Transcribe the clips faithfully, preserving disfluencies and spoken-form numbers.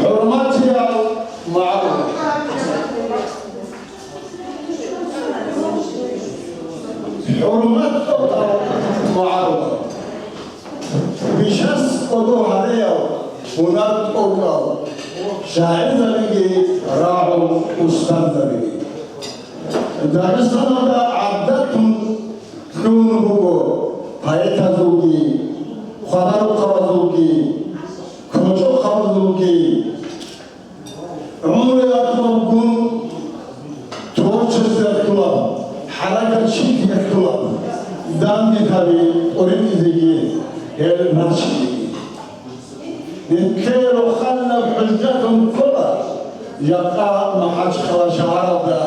ХӀурматиял магӀарул, хӀурматиял магӀарул, бищас кӀодо гьариял гьунар тӀокӀал шагӀирзабиги рагӀул устарзабиги. Дагъистаналда гӀадатун лъугьун буго поэтазулги, хвадарухъабазулги, кочӀохъабазулги, гӀумруялъулгун творчествоялъулаб, хӀаракатчилъиялъулаб, дандихъаби тӀоритӀизеги гьел рачиниги. Нилъее роханаб хӀужжатун ккола жакъа МахӀачхъала шагьаралда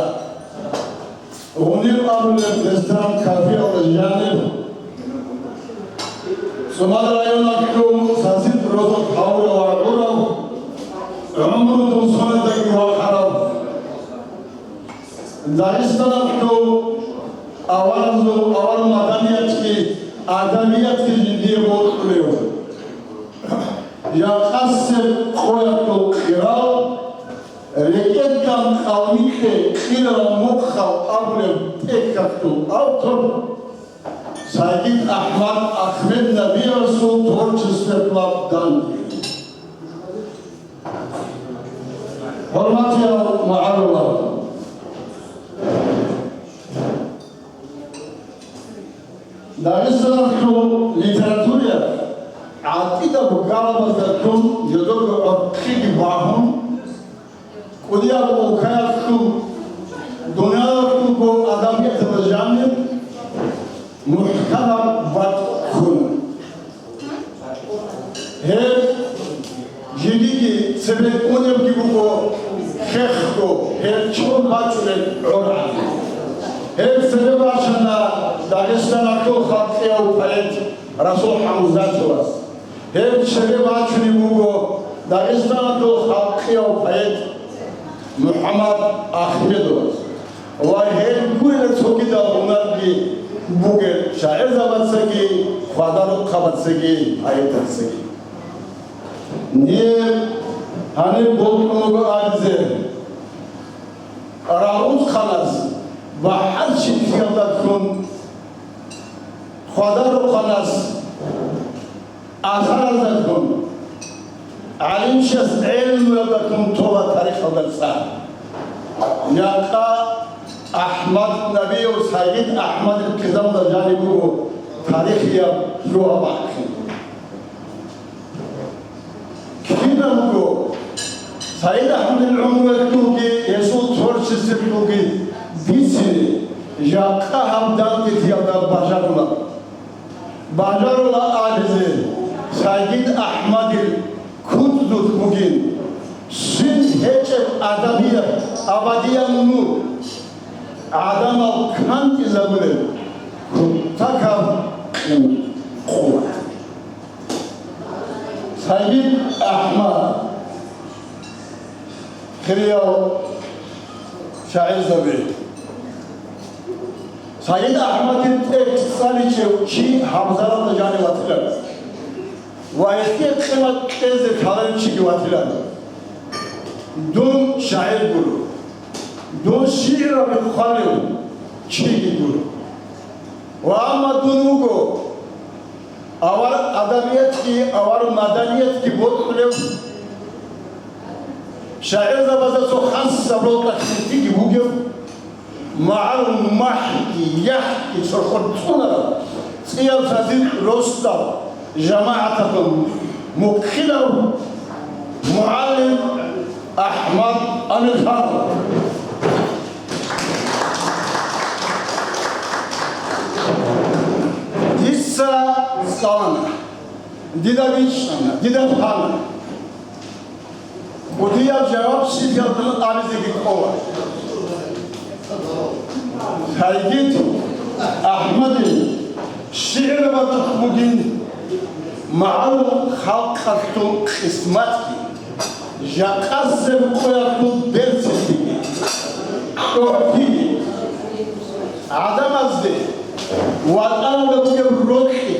гъуниб абулеб ресторан-кафеялда жаниб, ЦӀумад районалъул сасид роза гьавурав ва гӀурав, гӀумру дун сонадаги вахъарав, Дагъистаналъул аваразул авараг маданиятги, адабиятги жиндие бокьулев. Жакъасеб къоялъул къирал, рекӀелъан къалмикье кьирарал мухъал абулеб тӀехьалъул автор Сагид АхӀмад Ахмеднабиевасул творчествоялъулаб данде. ХӀурматиял магӀарулал! Дагъистаналъул литератураялъ гӀатӀидаб галабаздалъун жодорго гӀорхъиги багьун, кӀудияб улкаялъ мухӀканаб бакӀ ккуна. Гьеб жиндиги цебе унебги буго, хехго гьеб чӀун бачӀунеб гӀоргӀан. Гьеб цебе бачана Дагъистаналъул халкъияв поэт Расул ХӀамзатовас. Гьеб цебе бачунеб буго Дагъистаналъул халкъияв поэт МухӀаммад Ахмедовас ва гьел гурелъул цогидал гьунарги бугел шагӀирзабацаги, хвадарухъабацаги, поэтацаги. Ние гьаниб бокьун буго абизе, рагъуцхъанас бахӀарчилъиялдалъун, хвадарухъанас асаразда ккун, гӀалимчияс гӀелмуялда ккун тола тарихалда цӀа. Якъа АхӀмад Набиев, Сагид АхӀмадил кизамда жаниб буго тарихияб лъугьа-бахъи. Кинабго Саид АхӀмадил гӀумруялъулги, гьесул творчествоялъулги бицине, жакъа гьаб дандилъиялда бажарула. Бажарула абизе, Сагид АхӀмадил куцӀдулъ бугин, цин гьечӀеб адабияб абадияб нур, гӀадамал кантӀизабулеб кутакаб къин-, къуват. Сагид АхӀмад, хириял шагӀирзаби. Сагид АхӀмадил тӀехь цӀаличӀев чи гьабзаралда жанив ватилан ва гьесие къимат кьезе лъаларев чиги ватилан. Дун шагӀир гуро, дун шигӀраби хъвалев чиги гуро. Ва амма дун вуго авар адабиятги, авар маданиятги бокьулев, шагӀирзабазда цо хасаб рокьа хиртиги бугев, магӀарул махӀги, яхӀги цохӀо цӀунарав, цӀияб цадихъ росдал жамагӀаталъун мухъилав мугӀалим АхӀмад Амирханов. Дица цӀалана, дида бичӀчӀана, дида лъана. КӀудияб жаваб щиб абизеги кӀола. Сагид АхӀмадил шигӀрабазухъ бугин магӀарул халкъалъул къисматги, жакъасеб къоялъул берцинлъиги, чӀухӀлъиги, гӀадамазде ватӀаналда бугеб рокьиги,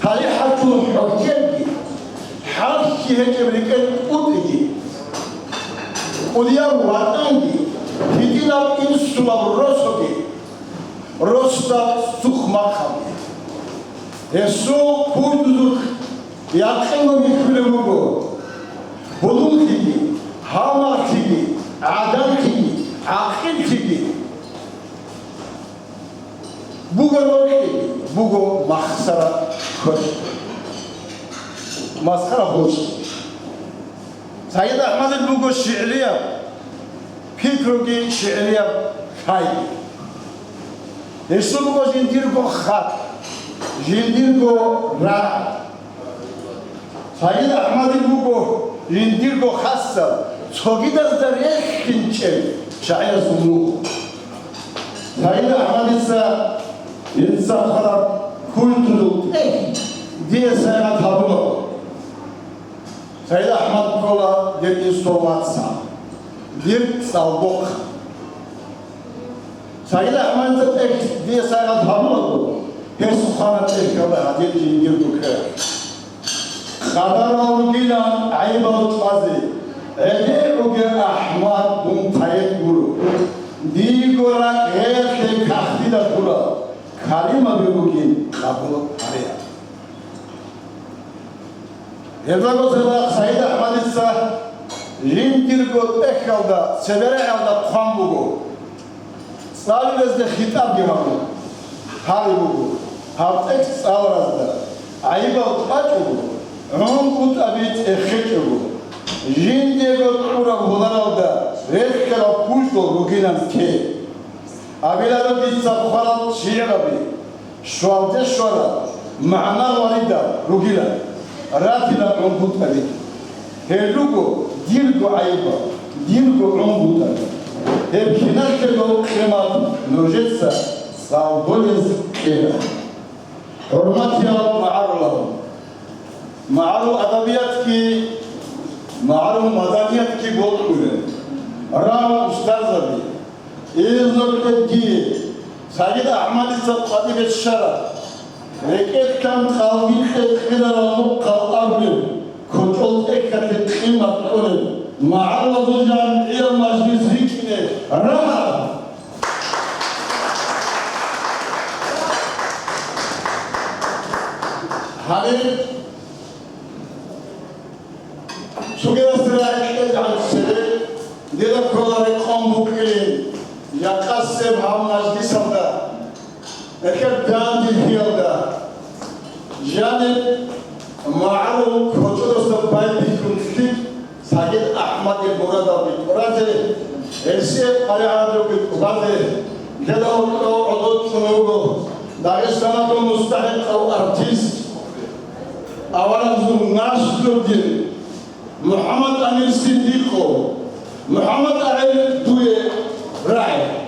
талихӀалъул хӀухьелги, хӀалхьи гьечӀеб рекӀел кӀутӀиги, кӀудияб ватӀанги, гьитӀинаб инсулаб росоги, росдал сухъмахъалги. Гьесул куцӀдузухъ якъинго бихьулеб буго гьудуллъиги, гьалмагълъиги, гӀаданлъиги, гӀакъиллъиги. Буго рокьи, буго махсара квеш. Масхара гьучӀ. Сагид АхӀмадил буго шигӀрияб пикруги шигӀрияб лъайги. Гьесул буго жиндирго хатӀ, жиндирго рагӀ. Сагид АхӀмадил буго жиндирго хасаб, цогидазда релълъинчӀеб шагӀирасул нух. Сагид АхӀмадица инсахъараб культурул тӀехь дие сайгъат гьабула. Сагид АхӀмад ккола дир инсул вацал, дир цӀалбохъ. Сагид АхӀмадица тӀехь дие сайгъат гьабулаго, гьес хвана тӀехьалда гьадин жиндирго квер. Къадарал ругилан гӀайибал чӀвазе, гӀедегӀуге, АхӀмад, дун поэт гуро. Диего ракӀ гьелъе кагътида ккула, калимаби ругин къабул гьареян. Гьеб жо цебе Сагид АхӀмадица жиндирго тӀехьалда, цебе рагӀалда хъван буго. ЦӀалулезда хитӀабги гьабун, гьари буго, гьаб тӀехь цӀаларазда гӀайибал кьачӀого, гӀунгутӀаби цӀехечӀого, жиндиего кьураб гьунаралда рехарал куждул ругилан те. Абилалда дица хъварал шигӀраби, щвалде щварал, магӀна гъваридал ругилан, ратила гӀунгутӀаби. Гьел руго дирго гӀайибал, дирго гӀунгутӀаби. Гьеб киналъего къимат нужеца цӀалдолез кьела. ХӀурматиял магӀарулал! МагӀарул адабиятги, магӀарул маданиятги бокьулел, рагӀул устарзаби, излъугьинги, Сагид АхӀмадица къватӀибе щвараб, рекӀелъан къалги кьекъинарал мухъал абулеб, кочӀол тӀехьалъе къимат кьолеб магӀарулазул жамгӀиял мажлис рикӀкӀине рагӀа! Гьаниб цогидаса рагӀи кьезе гӀанцӀцӀаре, дида ккола рекъон букӀин, якъасеб гьаб мажлисалда, гьеб дандихъиялда, жаниб магӀарул кочӀодаса байбихьун лъикӀ Сагид АхӀмадил мурадалги тӀуразе, гьесие къваригӀарабги тӀубазе, дида гьоркьов гӀодов чӀун вуго Дагъистаналъул мустахӀикъав артист, аварагзул наслуги, МухӀаммад Амир Сиддикъов. МухӀаммад АгӀел, дуе рагӀи.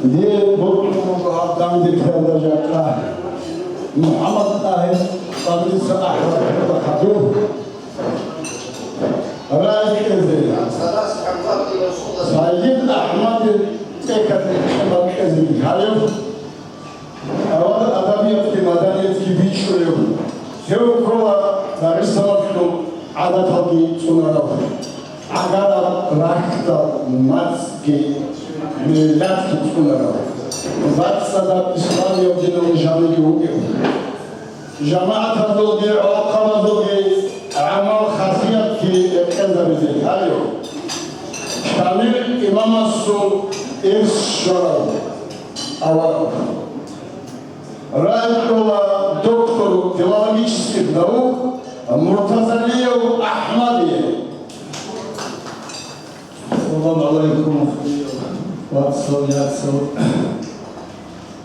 Дие бокьун буго гьаб данде ккарда жакъа. МухӀаммад ТӀагьир, Къадрица АхӀмад хадув, рай кьезе, Сайид АхӀмадил тӀехьалде кье бакьезе бихьарев, авар адабиятги маданиятги бичӀчӀулев, гьев ккола Дагъистаналъул гӀадаталги цӀунарав, гӀагарал рахьдал мацӀги миллатги цӀунарав, бацӀцӀадаб исламияб диналъул жаниги вугев. ЖамагӀатазулги гӀолохъабазулги гӀамал-хасиятги рекъезабизе гьарев, Шамил имамасул ирс щварав авараг. Рай кьола доктор филологических наук Муртазалиев АхӀмадие. Салам гӀалайкум, вацал, яцал.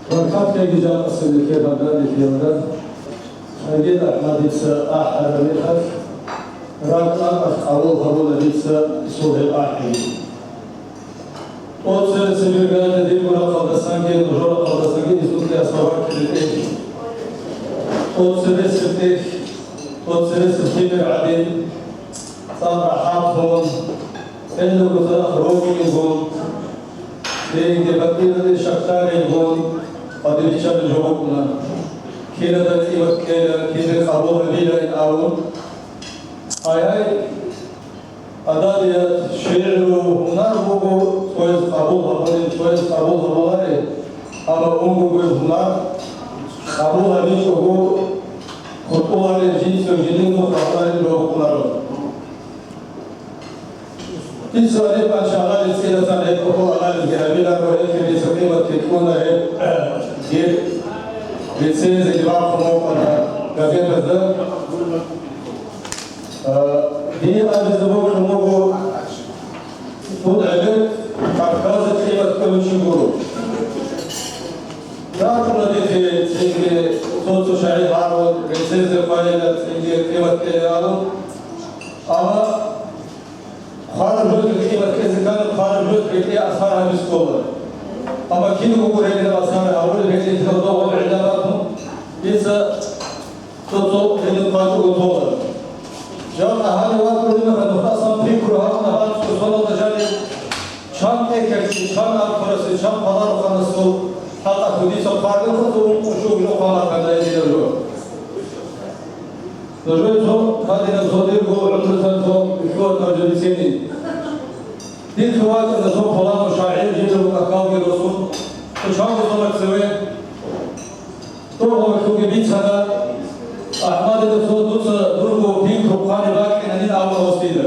Баркат ккеги жакъасеб ккеги гьаб данде ккелда. Сайид АхӀмадица ахӀараб мехалъ, ракӀалъ къабул гьабуна дица цо гьеб ахӀи. ТӀоцересеб иргаялда дирго рахъалдасанги, нужер рахъалдасанги изухъе асаб баккизе тӀехь. ТӀоцересеб тӀехь, тӀоцересеб химер гӀадин, цӀакъ рахӀат гьун, гӀелдаго цадахъ рокьингун, цинги бакӀиялде щакдарингун, гьадин биччалел жо букӀуна. Кинада цӀибат ккела, кинде къабул гьабилаин абун. Гьай-гьай, адабият, шигӀру, гьунар буго, цояз къабул гьабулин, цояз къабул гьабуларе, амма унгоги гьунар къабул гьабичӀого, хутӀуларел жинцев жиндирго хваларел рокъунаро. Дица гьеб аншалагӀалил цӀидасан гьеб кӀокӀол анализги гьабиларо, гьеб дица къиматги кьуна, гьеб, гьеб рецензияги бахъун букӀана газетазда. А, дие абизе бокьун буго, дуд гӀемер Кавказе къимат кьолев чи гуро. Ракъуна дихъе цинги цо-цо шагьир гьарун, рецензия хъвайила, цинги къимат кьела гьарун. Амма хвараб жоги къимат кьезе ккани, хвараб жо гьекъей асар гьабизе ккола. Амма кинабго гьелин асар гьабулеб гьелин дагьаб гӀилла батун, дица цо-цо гьелин хъвачӀого тола. Жакъа гьале вакӀулеб мехалъ, нухасан пикру гьабуна, гьанцӀго соналда жаниб чан тӀехьалъе, чан авторасе, чан хваларухъанасул хӀакъалъулъ дица хъварилха цо ункъо щуго жо хъван бакӀана гьединаб жо. Нужее цо гьадинаб цо дирго гӀумруялъул цо бихьулареб таржа бицини. Дихъе вачӀана цо пуланав шагӀир жиндирго какалги росун, цо чанго цо рахъ цеве. Дурго вахъуги бицана, АхӀмадида цо дуца дурго пикру хъван бакӀинанин абуна гьесда.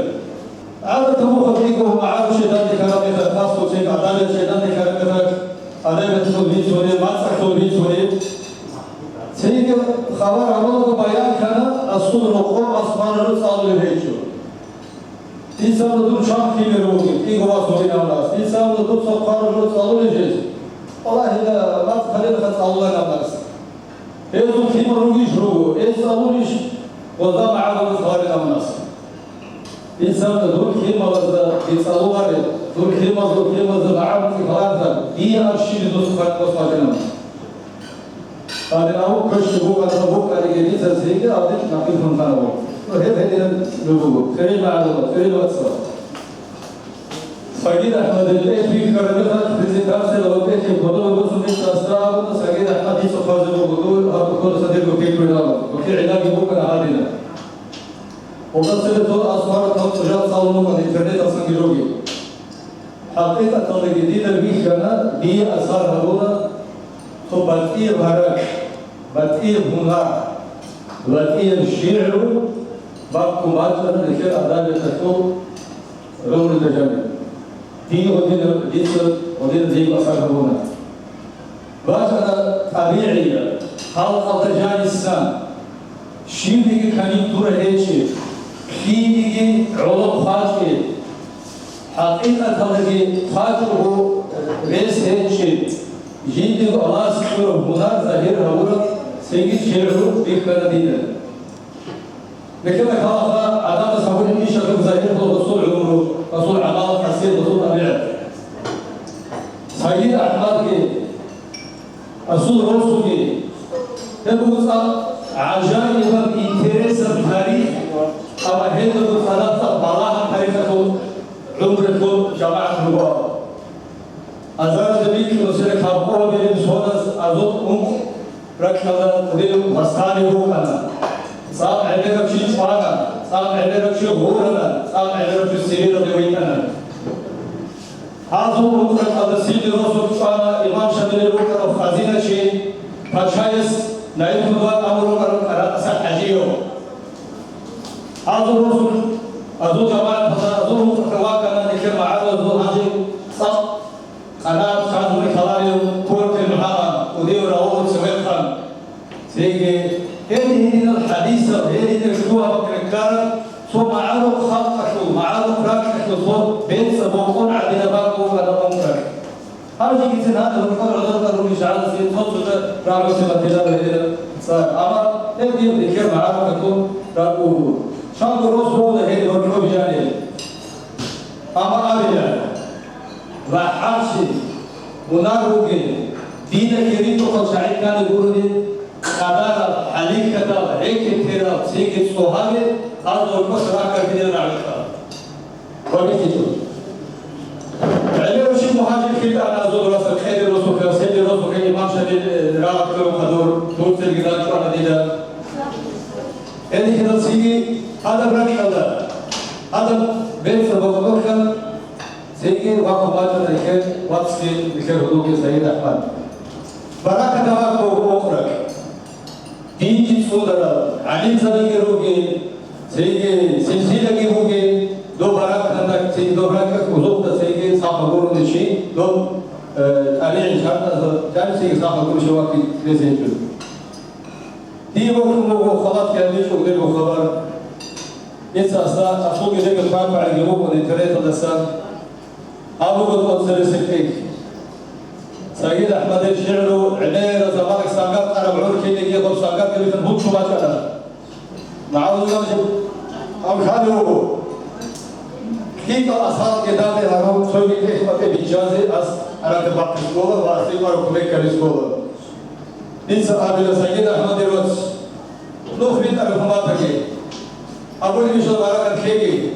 ГӀадатаб буго кӀиго магӀарул чедалде ккараб мехалъ, хасго цин гӀадамал чедалде ккараб мехалъ, гӀадамалъул бицунеб, мацӀалъул бицунеб. Цинги хабар гьабулаго баян ккана, асул рокъоб ас хвараб жо цӀалулеб гьечӀо. Дица абуна дур чан химер вугин, кӀиго вас вугин абуна ас. Дица абуна дуца хъвараб жо цӀалулеб жез. Валлагьила, мацӀ хадерха цӀалуларин абуна ас. Гьезул химер ругищ руго, гьез цӀалулищ, гъозда магӀарулас хварин абуна ас. Дица абуна дур хималазда би цӀалуларе, дур химазул химазда магӀарул цӀикӀкӀаларда, дие аршине дус хвараб бос бачӀинаб. Гьанир аву квешлъи букӀараб букӀариги дица цеги гьадин нахъе хъван ханабу. Ну, гьеб гьединаб жо буго. Хириял магӀарулал, хириял вацал. Сайид АхӀмадил тӀехь бихьараб мехалъ, презентация ва тӀехьги подобаго сунечӀо асда абуна, Сайид АхӀмад дица хъвазе буго, дур гьаб кодаса дирго пикру гьабун. Ва кигӀанги букӀана гьадинаб. Гъоба цебе цо асфальтал цӀужал цӀалун букӀана интернеталсанги жоги. ХӀакъикъаталдаги дида вихьана, дие асар гьабуна цо батӀияб гьаракь, батӀияб гьунар, батӀияб шигӀру бахъун бачӀана нилъер адабияталъул гӀумруялда жаниб. Дие гьединаб, дица гьединаб дие асар гьабуна. БачӀана тӀабигӀияб, халкъалда жанисан, щибниги конъюнктура гьечӀеб, лъиениги гӀоло хъвачӀеб, хӀакъикъаталдаги хъвачӀого рес гьечӀеб, жиндирго Аллагьас кьураб гьунар загьир гьабураб цеги шигӀру бихьана дида. Бекерда ккалаха гӀадамас гьабулеб ишазул загьирлъун гъосул гӀумру, гъосул гӀамал, хасият, гъосул тӀабигӀат. Сайид АхӀмадги, Расул росуги. Гьеб буго цӀакъ гӀажаибаб, интересаб тарих, амма гьелда буго цӀакъ балагьаб тарихалъул гӀумрулъул жамагӀат руго. Азаралда бикьулесила кабкъо берин соназ азул ункъ ракьалда кӀудияв васгӀани букӀана. ЦӀакъ гӀемерав чи чӀвана, цӀакъ гӀемерав чи гъурана, цӀакъ гӀемерав чи Сирияда витӀана. Гьазул рукъалда цинги росулъ чӀвана имам Шамилил рукӀарав хазиначи, пачаяс наиб хӀудван абурав рукӀарав КъаратӀаса ХӀажияв. Гьазул росулъ, гьазул жамагӀаталда, гьазул рукъалъ вакӀана нилъер магӀарулазул гьанже цӀакъ къанагӀат хъанзури хьаларев Кортел МухӀаммад, кӀудияв равулав цевехъан. Цинги гьедин-гьединал хӀадисал, гьединал шугьабал рекъараб, цо магӀарул халкъалъул, магӀарул ракьалъул цо бецӀ бокьун гӀадинаб бакӀ букӀана ункъралъ. Гьанжегицин гьаниб гьоркьор гӀодор кьаруни шагьарасде цо-цо жо рагӀуси батиларо гьединаб цӀар. Амма гьеб нилъер магӀарухъалъул ракӀ буго. Шалго рос бугода гьел гьоркьоб жанир. Амма абила, ва хӀарчи, гьунар бугин, динахъе ритӀухъал чагӀи ккани гурони, къадарал, хӀалихьадал, гӀекетерал, цинги цӀогьаби, азул кӀос рахъалъидал рагӀулъа. Ва бихьичӀо. ГӀемерав чи мухӀажир хитӀана азул раса, кьеде росухъе, седе росухъе имам Шамил, э, рагъ ккарун хадур, Турциялги рачӀвана дида. Гьединал цинги гьадаб ракьалда, гьадаб бецӀ бокьухъан, цинги вахъун бачӀана нилъер вацги, нилъер гьудулги Саид АхӀмад. Баракат гьаб буго ункъралъ. Динги цӀударал, гӀалимзабиги ругин, цинги силсилаги бугин, доб баракаталда, цинги доб ракьалъ узухъда цинги сахаб гурони чи, доб, э, тӀалигӀин шартӀазда жаниб цинги сахаб гурони чи вакил рес гьечӀо. Дие бокьун буго халатги гьабичӀого дирго хабар. Дица асла, аслуги дирго хъван-хъвагӀиги букӀун интернеталдасан. Гьаб буго тӀоцересел кьикь. Саид АхӀмадил шигӀру гӀемерал заманаялъ сангар къараб гӀур кинеги гъоб сангарги бихьун гьуччун бачӀана. МагӀалуматалъе гьаб хъали руго. ЛъикӀал асаралги данде гьарун цоги тӀехь-батӀи биччазе ас гьаракат бахъизе ккола ва аслихъараб кумек кколеб ккола. Дица абила, Саид АхӀмадил вац, нух битӀараб хӀуматаги, абулеб ишал баракат лъеги.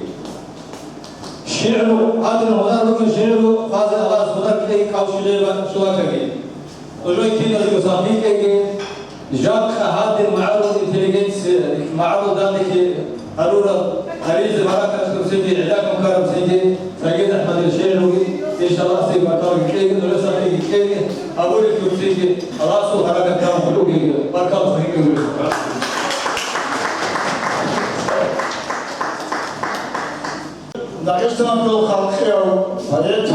ШигӀру, гьадин гьунар ругин шигӀру хъвазе Аллагьас гьунар кьеги кавшилел шулатаги. Нужее киназего сахлъи кьеги, жакъа гьадин магӀарул интеллигенция, магӀарул данделъи гьарурал, гьаризе баракат ккурсиги, гӀидаккун ккарабсиги, Саид АхӀмадил шигӀруги, иншаллагь, сихӀ баркалги кьеги, нужер сахлъиги кьеги, абулеб ккурсиги, Аллагьасул гьаракат камулъугеги, баркал цохӀиги гуреб. Дагъистаналъул халкъияв поэт,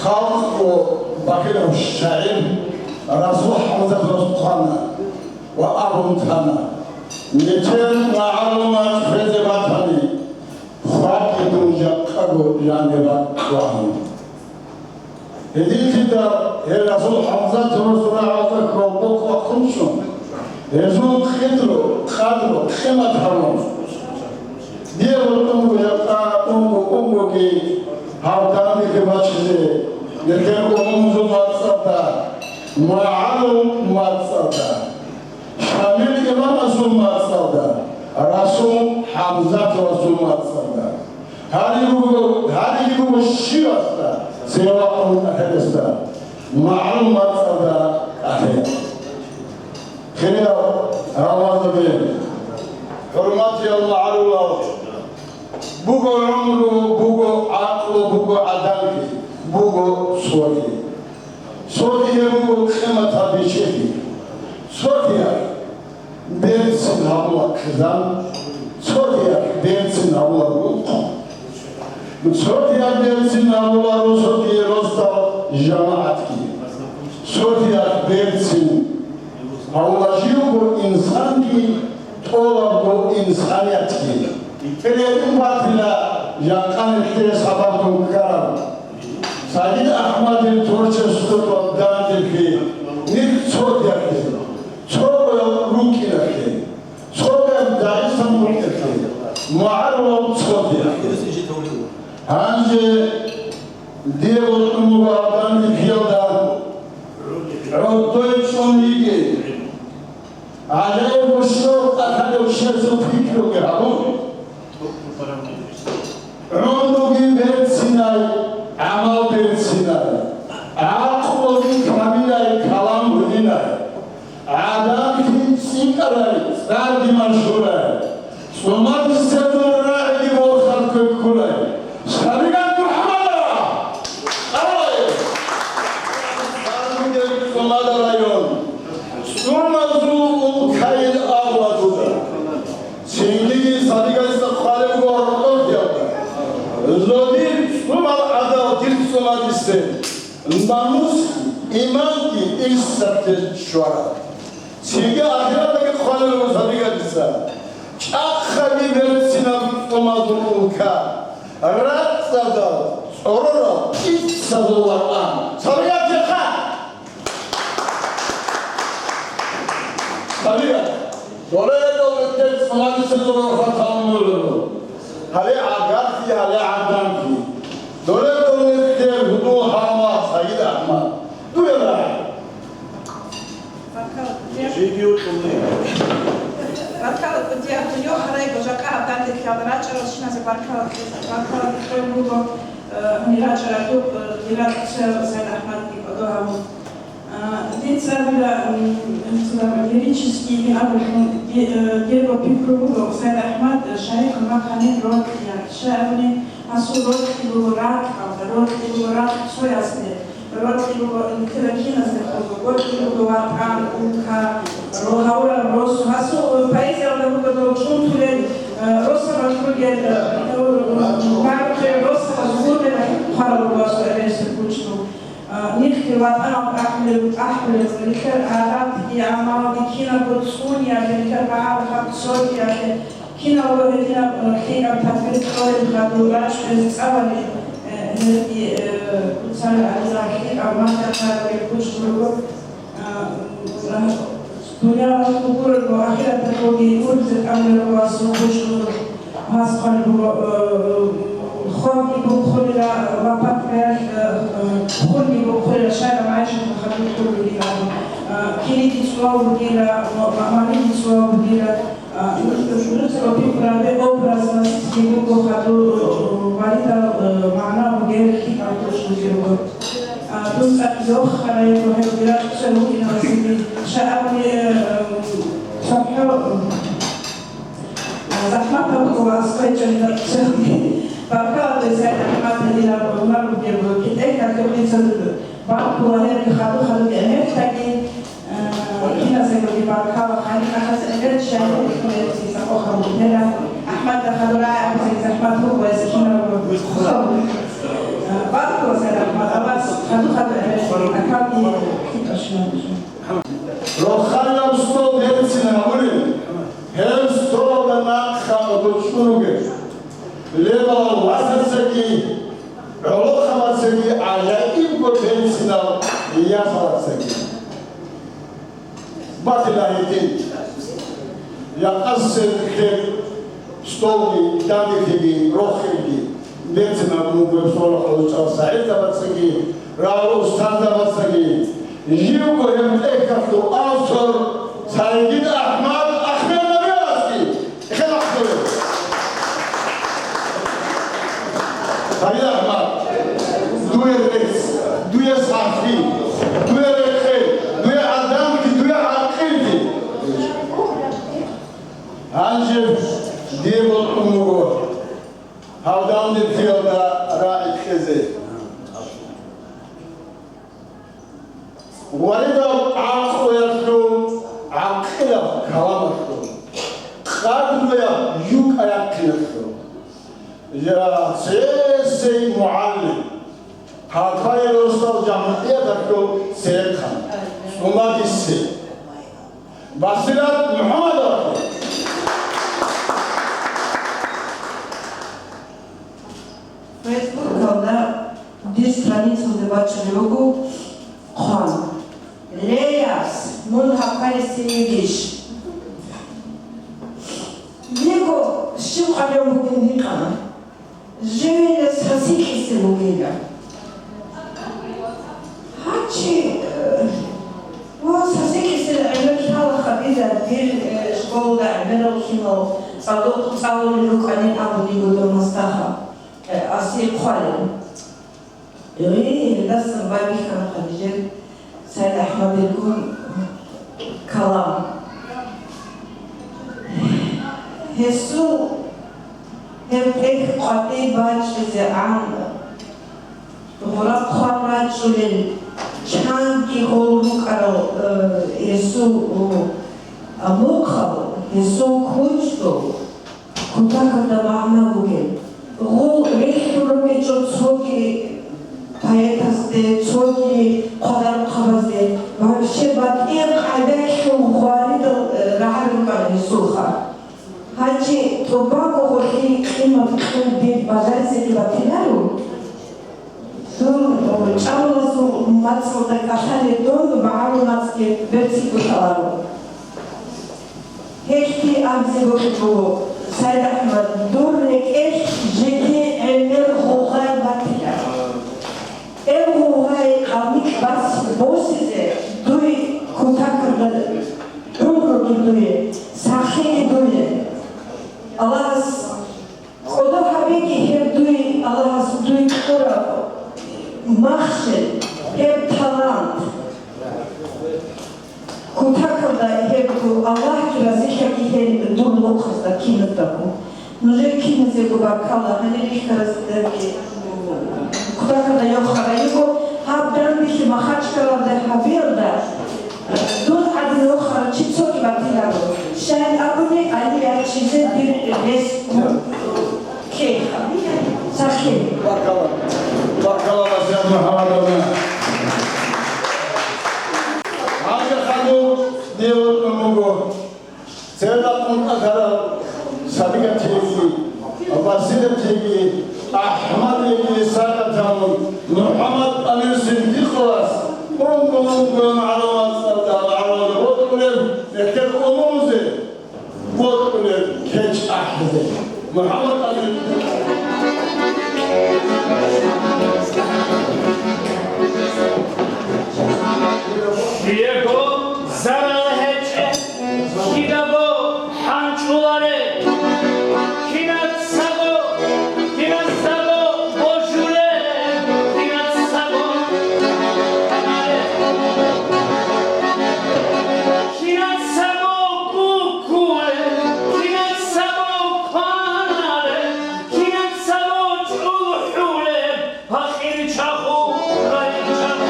халкъ ва бахилав шагӀир Расул ХӀамзат рос хъвана ва абун тана: нилъер магӀарул мацӀ хвезе батани, хвакӀи дун жакъаго жаниб вагьун. Гьединлъидал гьел Расул ХӀамзат росул рагӀалда кколго хъвахъунчӀун, гьезул къидру, къадру, къимат гьабун. Дие гьоркьоб жакъа унго-унгоги гьав данделъи бачизе, нилъер умумузул мацӀалда, магӀарул мацӀалда. Шамил имамасул мацӀалда, Расул ХӀамзатовасул мацӀалда. Гьари буго, гьариги буго щивасда, цеве вахъун ахирисда, магӀарул мацӀалда ахир. Хириял гьавазаби, хӀурматиял магӀарулал, буго гӀумру, буго гӀакълу, буго гӀадамлъи, буго цоги. Цоги гьеб буго къиматаб бичӀчӀи. Цогияб берцин гьабула хъизан, цогияб берцин гьабула рукъ, цогияб берцин гьабула росуги росдал жамагӀатги, цогияб берцин гьабула живго инсанги тӀолабго инсаниятги. Кьерекъин батила жакъа нилъее сабаблъун ккараб Саид АхӀмадил творчествоялда данделъи нилъ цогиялъе, цогоял рукӀиналъе, цогоял Дагъистан рукӀиналъе, магӀарулал цогиялъе. Гьанже дие бокьун буго гьаб данделъиялда гӀодой чӀун ГӀажаиб мушкил къаталев чиясул пикруги гьабун, гӀумруги берцинай, гӀамал берцинай, гӀакълуги камилай, калам гьунинай, гӀадамлъи цӀикӀкӀарай, цӀарги машгьурай, цӀумадисеб рагӀиги борхатго кколай Шаригат МухӀаммадов! Аллагь! Царгудер ЦӀумада район, ЦӀумазул улкайил авладуда. Цинги Шаригатица хъвалеб буго гьоркьохъиялда: «Зодир цӀумал гӀадал дир цӀумадисе, намус, иманги ирсатде щвараб». Цинги ахираталдаги хъвалеб буго Шаригатица: «ЧӀахъаги берцинаб ЦӀумазул улка, рацӀцӀадал цӀорорал ИтцазуллагӀан». Шаригатиха! Шаригат! Доледал нилъер ЦӀумадисезул рохатал мугӀру. Гьале гӀагарти, гьале гӀаданти. Доледал нилъер гьудул гьалма Саид АхӀмад. Дуе рагӀи. Баркала, кӀудияб. Жиги утӀулли. Баркала, кӀудияб. Дунё гьарай божакъа гьаб данде ккелда рачӀарал чиназе баркала, баркала кьолеб буго, э, гьанир рачӀаралъухъ, э, дира цояв Саид АхӀмадги кӀодо гьабун. А, дица дила, м, цо лирический абулъун, ди-, э, дирго пикру буго, Саид АхӀмад, э, шагьид гьумахъани рокьи, щай абуни, гьасул рокьи буго ракьалда, рокьи буго ракь цоясде. Рокьи буго нилъеда киназде хъулухъ, рокьи буго ватӀан, улка, ро-, гьавураб росу. Гьасул поэзиялда буго дов чӀунтулел, э, росабалъ ругел, э, гьавураб росабаз гурбел хъвараб буго гьасул эбелалъул кучӀдул. Э, нилъги ватӀаналда ахӀулел, ахӀулел, нилъер гӀадатги, гӀамалги кинабго цӀуниялъе, нилъер багӀараб хӀакъ цогиялъе, киналго гьединаб, э, лъикӀаб тадбир кьолеб хадур рачӀунез цӀалали, э, гьелги, э, куцалел гӀадинаб лъикӀаб мадахъ гьарулел кучӀдул руго, э, дунялалъул гурого, ахираталъулги гуризе тӀамулел руго гьасул кучӀдул. Гьас хъван буго, э, хвалги бухъулила, ва патриарх, э, хунги бухъулила, шайра МагӀишаталъ хадуб хъулулила, э, кириги цӀуал бугила, ва, ва маниги цӀуал бугила, э, нуцӀа ва пикрабе образностги буго хадуб, э, варидал, э, магӀна бугел лъикӀал кучӀдулги руго. Э, дун цӀакъ йохарай, гьев дирахъ цо вукӀиналасеги, шагьарни, э, цохӀо, э, ЗахӀматаб буго аскӀой чӀвалидал цоги. Баркала, дуе, Саид АхӀмад, гьединаб гьунар бугеб, китӀе ккараб дица баркула гьебги хадур-хадур гӀемерлъаги, э, киназеги баркала, гьаниб ахӀаз гӀемер чӀвазе гьеб дица къокъ гьабун букӀана. АхӀмадда хадур рагӀи абизе захӀмат буго, гьес кинабго хъвалеб. Э, баркула, Саид АхӀмад, Аллагьас хадур-хадур гӀемерлъаги, акалги лъикӀаб щвезе. Рохалилаб стол берцин гьабулеб, гьеб столалда нахъа гьодо чӀун ругел, лебалал васацаги, гӀолохъабацаги, гӀажаибго берцинал ясалацаги. Батила гьитин, якъасеб хер столги, дагьлъиги, рохелги. Берцинаб буго Сорохъа учӀал СагӀидабацаги, рагъул устарзабацаги, живго гьеб тӀехьалъул автор Саид АхӀмад Ахмедовиасги. Хелахъе! Саид АхӀмад, дуе рецц, дуе сахлъи, дуе рекъел, дуе гӀадамлъи, дуе гӀакъиллъи. Гьанже дие бокьун буго. Гьав данде ккеялда рагӀи кьезе. Варидал гӀакълуялъул, гӀакъилаб каламалъул, къадруяб юкъа-яхъиналъул, я цесей мугӀалим, Гьалхъайил росдал жамгӀияталъул церехъан, цӀумадисе. Басират МухӀаммадовахъе. Фейсбукалда дир страницалда бачӀунеб буго хъван: «Леяс, мун гьаб хъвалесин йигищ?» Йиго щиб къваригӀун бугин гьикъана. Живилас хасикьисе бугила. Гьачи, э, ва хасикьисе гӀемер лъала хабизаб дир Къадукъ цӀалулел рукӀанин абун йиго дов гьасдаха, э, асе хъвалел. Гьей, гьелдасан байбихьана нижер Сайд АхӀмадилгун калам. Гьесул гьеб тӀехь къватӀиб бачӀизегӀан гъураб хъван рачӀунел чанги гъол рукӀарал, э, гьесул, э, амухъал, гьесул кучӀдул кутакалда магӀна бугеб. Гъол рехун рукӀинчӀо цоги поэтазде, цоги хъвадарухъабазде, вообще батӀияб къагӀидаялъул гъваридал, э, рагӀаби рукӀана гьесулха. Гьанже тӀубаго гъолъие къимат кьун дир бажаризеги батиларо. Дур, о, чӀамалазул мацӀалда кӀалъалел дун магӀарул мацӀги берцинго лъаларо. Гьелъги абизе бокьулъ буго, Сайд АхӀмад, дур рекӀелъ жеги гӀемер гъугъай батила. Гьеб гъугъай къалмикь бас босизе дуе кутакалда гӀумруги дуе, сахлъиги дуе. Аллагьас кӀодо гьабеги гьеб дуе, Аллагьас дуе кьураб махщел, гьеб талант. Кутакалда гьеб Аллагьги разилъаги гьел дур рохъазда киназдаго. Нужер киназего баркалла, гьанир рихьараздаги кутакалда йохара йиго, гьаб данделъи Махачкалалда гьабиялда, дун гӀадин рохарав чи цоги батиларо. Щайин абуни, гьанир ячизе дир рес ккейха. Сахлъи. Баркалла. Баркалла, Расият МухӀаммадовна. ХӀажахъанул дие вукӀун вуго. Церда къунтӀараб Сабигатиги, Василатиги, АхӀмадиги сагатавун, МухӀаммад Амир Сиддикъовас унго-унгоян гӀалимзабазда гӀалимзаби бокьулеб, бетӀер умумузе бокьулеб кечӀ ахӀизе. МухӀаммад Амир. Диего зарал гьечӀеб, кидаго хӀанчӀулареб, кинацаго, киназдаго божулеб, кинацаго кинацаго кукулеб, кинацаго кваналеб, кинацаго чӀухӀулеб, пакъирчахъу, гъайричахъу.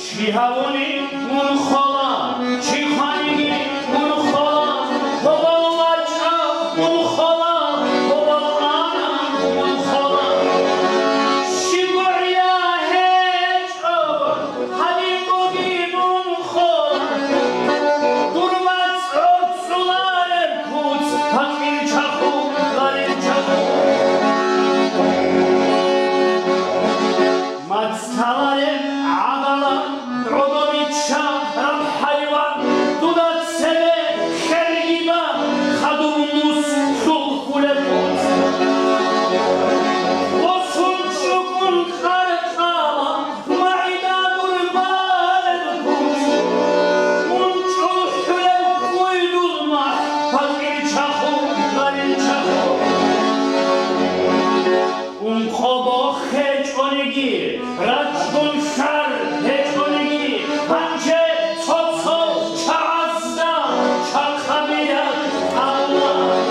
Чи гьавуни мун хола, чи хваниги мун хола, гьобал вачӀа мун хола, гьобал ана мун хола. Щиб гӀия гьечӀо, гьалимбуги мун хола, дур бацӀцӀулареб куц, пакъирчахъу, гъайричахъу. МацӀ лъалареб гӀадамал, гӀодобичча раб хӀайван, дуда цебе херги бан, хадуб нус лъулхулеб куц. Босун чӀукӀун къаркъала, магӀида дур балеб куц. Мун чӀухӀулеб къуйдул махӀ, пакъирчахъу, гъайричахъу. Ункъо бох гьечӀониги, рачӀун лъар гьечӀониги, гьанже цо-цо чагӀазда чахъабият Аллагь.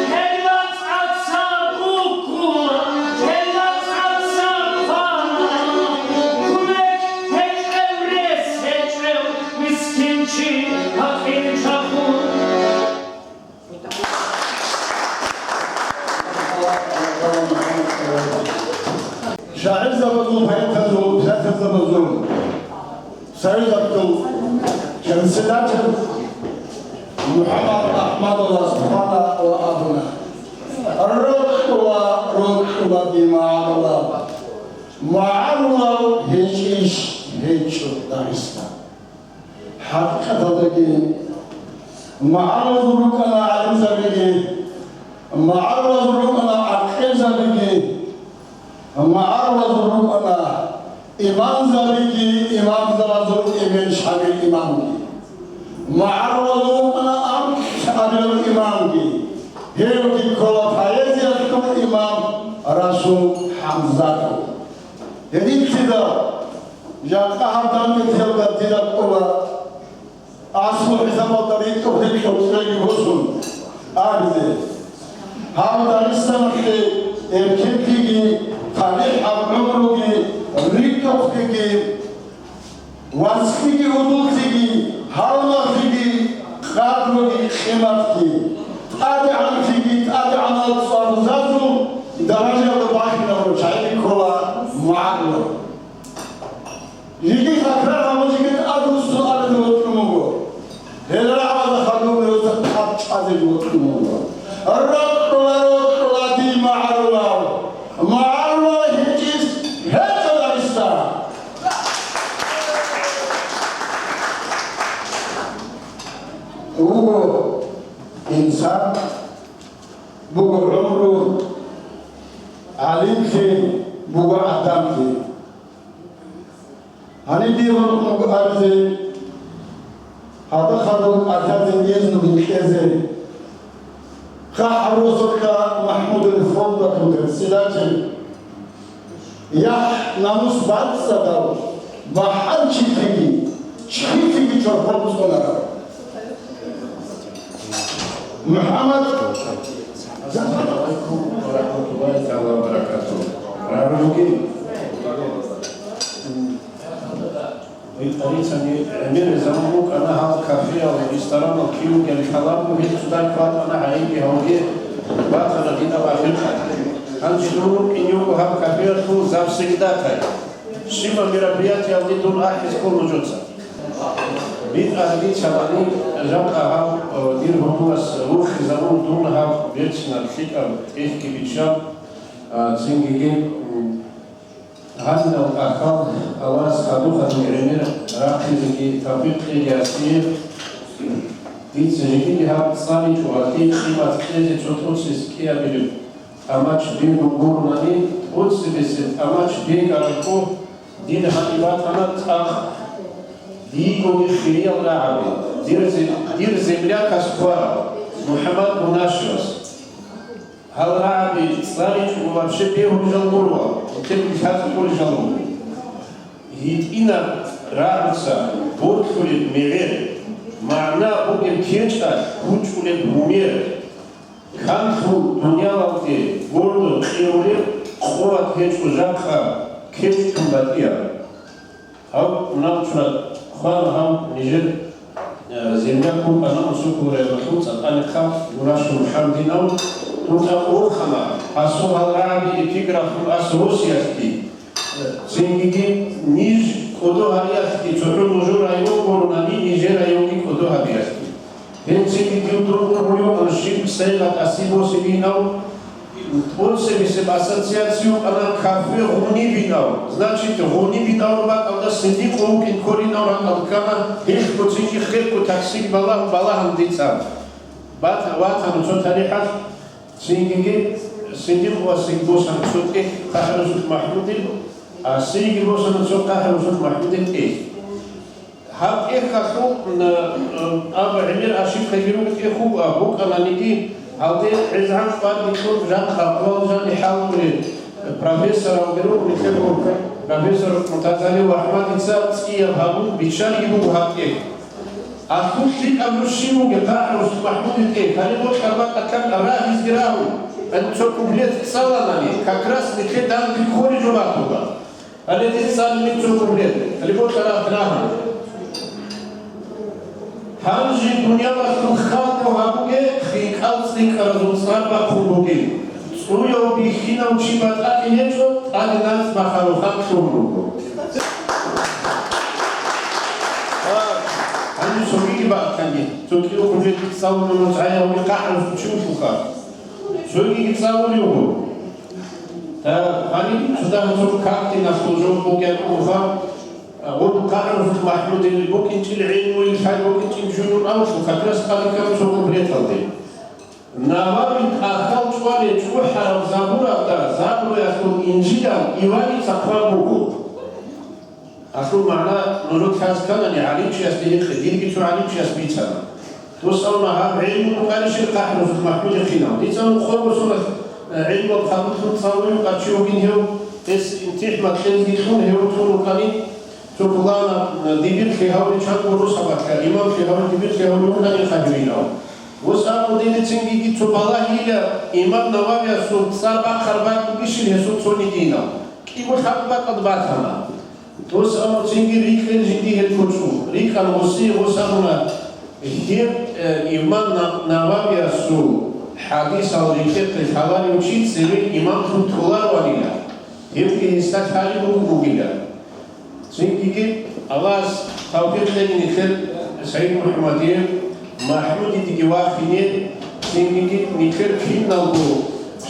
Гьел бацӀаца буккула, гьел бацӀаца кванала, кумек гьечӀев, рес гьечӀев мискинчи, пакъирчахъу. ШагӀирзабазул, поэтазул, писателзабазул союзалъул председатель МухӀаммад АхӀмадовас хвана ва абуна: «Рокьула, рокьула, дир магӀарулал, магӀарулал гьечӀищ гьечӀо Дагъистан?» ХӀакъикъаталдаги, магӀарулазул рукӀана гӀалимзабиги, магӀарулазул рукӀана гӀакъилзабиги, магӀарулазул рукӀана имамзабиги, имамзабазул имам Шамил имамги. МагӀарулазул Гьединлъидал жакъа гьаб данделъиялда дида ккола аслу хӀисабалда ритӀухъе кьоцӀреги босун абизе. Гьаб Дагъистаналъе эркенлъиги, талихӀаб гӀумруги, ритӀухълъиги, вацлъиги, гьудуллъиги, гьалмагълъиги, къадруги, къиматги, тӀадегӀанлъиги, тӀадегӀанал цӀварузазул даражаялда бахинабураб чагӀи ккола МугӀалла. Жиги хакрар гьабулчиги тӀад руссун абизе вокьун вуго. Гьел рагӀабазда хадуб гьезда тӀад чӀвазе вокьун вуго. Рокьула, рокьула, дий магӀарулав! МагӀарулал гьечӀищ гьечӀо Дагъистан! Вуго инсан, буго гӀумру, гӀалимлъи, буго гӀадамлъи. Гьаниб дир гьоркьоб абизе, гьалда хадуб кӀалъазе, эзнуги кьезе. ХъахӀаб росулъа МахӀмудил фондалъул председатель, яхӀ-намус бацӀцӀадав, бахӀанчилъиги, чилъиги чорхол цӀунарав. МухӀаммад. Ассаламу гӀалайкум ва рахӀматуллагьи тагӀала ва баракатугьу. Рагьму бугин. Италицани гӀемер заман букӀана гьал кафеял, ресторанал киругел хӀалабу гьел цодай кватӀана гьайги гьавги батана динаб ахиркьа. Гьанже дун рукӀин юго гьаб кафеялъул завсегдатай. Щибаб мероприятиялде дун ахӀизе ккун нужеца. БитӀараб бицалани, жакъа гьаб, э, дир гьудулас рухизабун дун гьаб берцинаб лъикӀаб тӀехьги биччан, а, цинги, м, гьанинал ахал Аллагьас хадуб-хадуб гӀемер рахъизеги тавфикъ кьеги асие. Дица жиги гьаб цӀаличӀо гьатӀи къимат кьезе цо тӀоцебесеб кӀиабилеб тӀамач бегун гуронани, тӀоцебесеб тӀамач бегӀарабго, дир гьаниб батана цӀакъ дигоги хириял рагӀаби, дир зе-, дир землякас хварав МухӀаммад Гунашевас. Гьал рагӀаби цӀаличӀого вообще бегьулел гуро, нилъеда лъазе кколел гуро. ГьитӀинаб рагӀуца борлъулеб мегӀер, магӀна бугеб кечӀалъ гьучӀулеб гьумер, канлъун дуниялалде гуро кьеулеб къуват гьечӀо жакъа кечӀ тун батӀияб. Гьав мунагьал чурад хвана гьав нижер, э, землякун панамусукул районалъул цӀакъанихъа Гурашев МухӀаммадинав, дун цӀакъ вохана, гьасул гьал рагӀаби эпиграф ас Росиялъги, э, цинги ниж кӀодо гьариялъги, цохӀо нужер район гуронани нижер районги кӀодо гьабиялъги. Гьел цинги дир дургъун гьури вукӀана щиб сайгъат асибосебинав, тӀоцебесеб ассоциацияв вукӀана кафе Гъунибинав. Значит, Гъунибинав бакӀалда Синдикъов вукӀин коринав ракӀалда ккана, гьелъго цинги хехго таксиги балагь-, балагьана дица. Бат-, ватана цо талихӀалъ, цинги Синдикъовасеги босана цо тӀехь КъахӀрусул МахӀмудил, а сиги босана цо КъахӀрусул МахӀмудил тӀехь. Гьаб тӀехьалъул, м, м, аб гӀемер ошибкаги руго тӀехь вуго, а букӀананиги, гьалде гӀезегӀан чӀваги кьун, жакъа къвал жани хӀалтӀулел профессоралги руго, нилъер профессор Муртазали ва АхӀмадица цӀияб гьабун биччаниги буго гьаб тӀехь. Алъул лъикӀаб нуж щиб бугеб, КъахӀрусул МахӀмудил тӀехь, гьале бокьараб бакӀалъан рагьизги рагьун, гьаниб цо куплет цӀаланани, как раз нилъер данде кколеб жо батула. Гьале дица цӀалилин цо куплет, гьале бокьараб рагьун. Гьанже дуниялалъул халкъ гьабуге хинкӀал цӀикӀкӀаразул цӀар бахъун бугин. ЦӀуяв бихьинав чи батӀаги гьечӀо, тӀаде нацӀ бахарухъан лъун руго. Гьаниб цогиги бакӀалъанги, цо кӀиго куплет цӀалулев цӀаявги къахӀрусул чи вугоха. Цогиги цӀалулев вуго. Та гьаниб цо дагьаб цо картиналъул жо бугеб бугоха, гъоб КъахӀрусул МахӀмудил букӀинчӀел гӀелмуялъ букӀинчӀел жугьутӀ абулъул, как раз къаликкан цо куплеталде. Наваби тӀахьал чӀвалел чӀухӀараб Забуралда, Забураялъул Инжилалда Иваница хъван буго. Гьалъул магӀна нужер лъазе кканани, гӀалимчиясде гьикъе, дирги цо гӀалимчияс бицана. Дос абуна, гьаб гӀелму букӀарищ КъахӀрусул МахӀмудихъинал? Дица нухъа босуна, э, гӀелмуялъ хадурлъун цӀалулев къарчи вугин гьев. Гьес имтихӀан кьезги кьун гьев вуцун вукӀани, цо пуланаб дибирлъи гьаври чанго росабалъа, имамлъи гьаври дибирлъи гьаври вукӀани хъалуйилав. Гьес абун дидецинги цо балагьила, имам Нававиясул цӀар бахъараб бакӀ бугищин гьесул цониги инав. КӀиго лъабго бакӀалда батана. Гьес абун цинги рикӀкӀин жиндие гьел кочӀо. РикӀкӀана гьесие, гьес абуна, гьеб, э, имам На-, Нававиясул хӀадисал рекӀехъе лъаларев чи цеве имамлъун толароанила. Гьебги гьесда лъалеб буго бугила. Цинги Аллагьас тавфикъ кьеги нилъер СагӀид МухӀамадие, МахӀмудидеги вахине, цинги нилъер киналго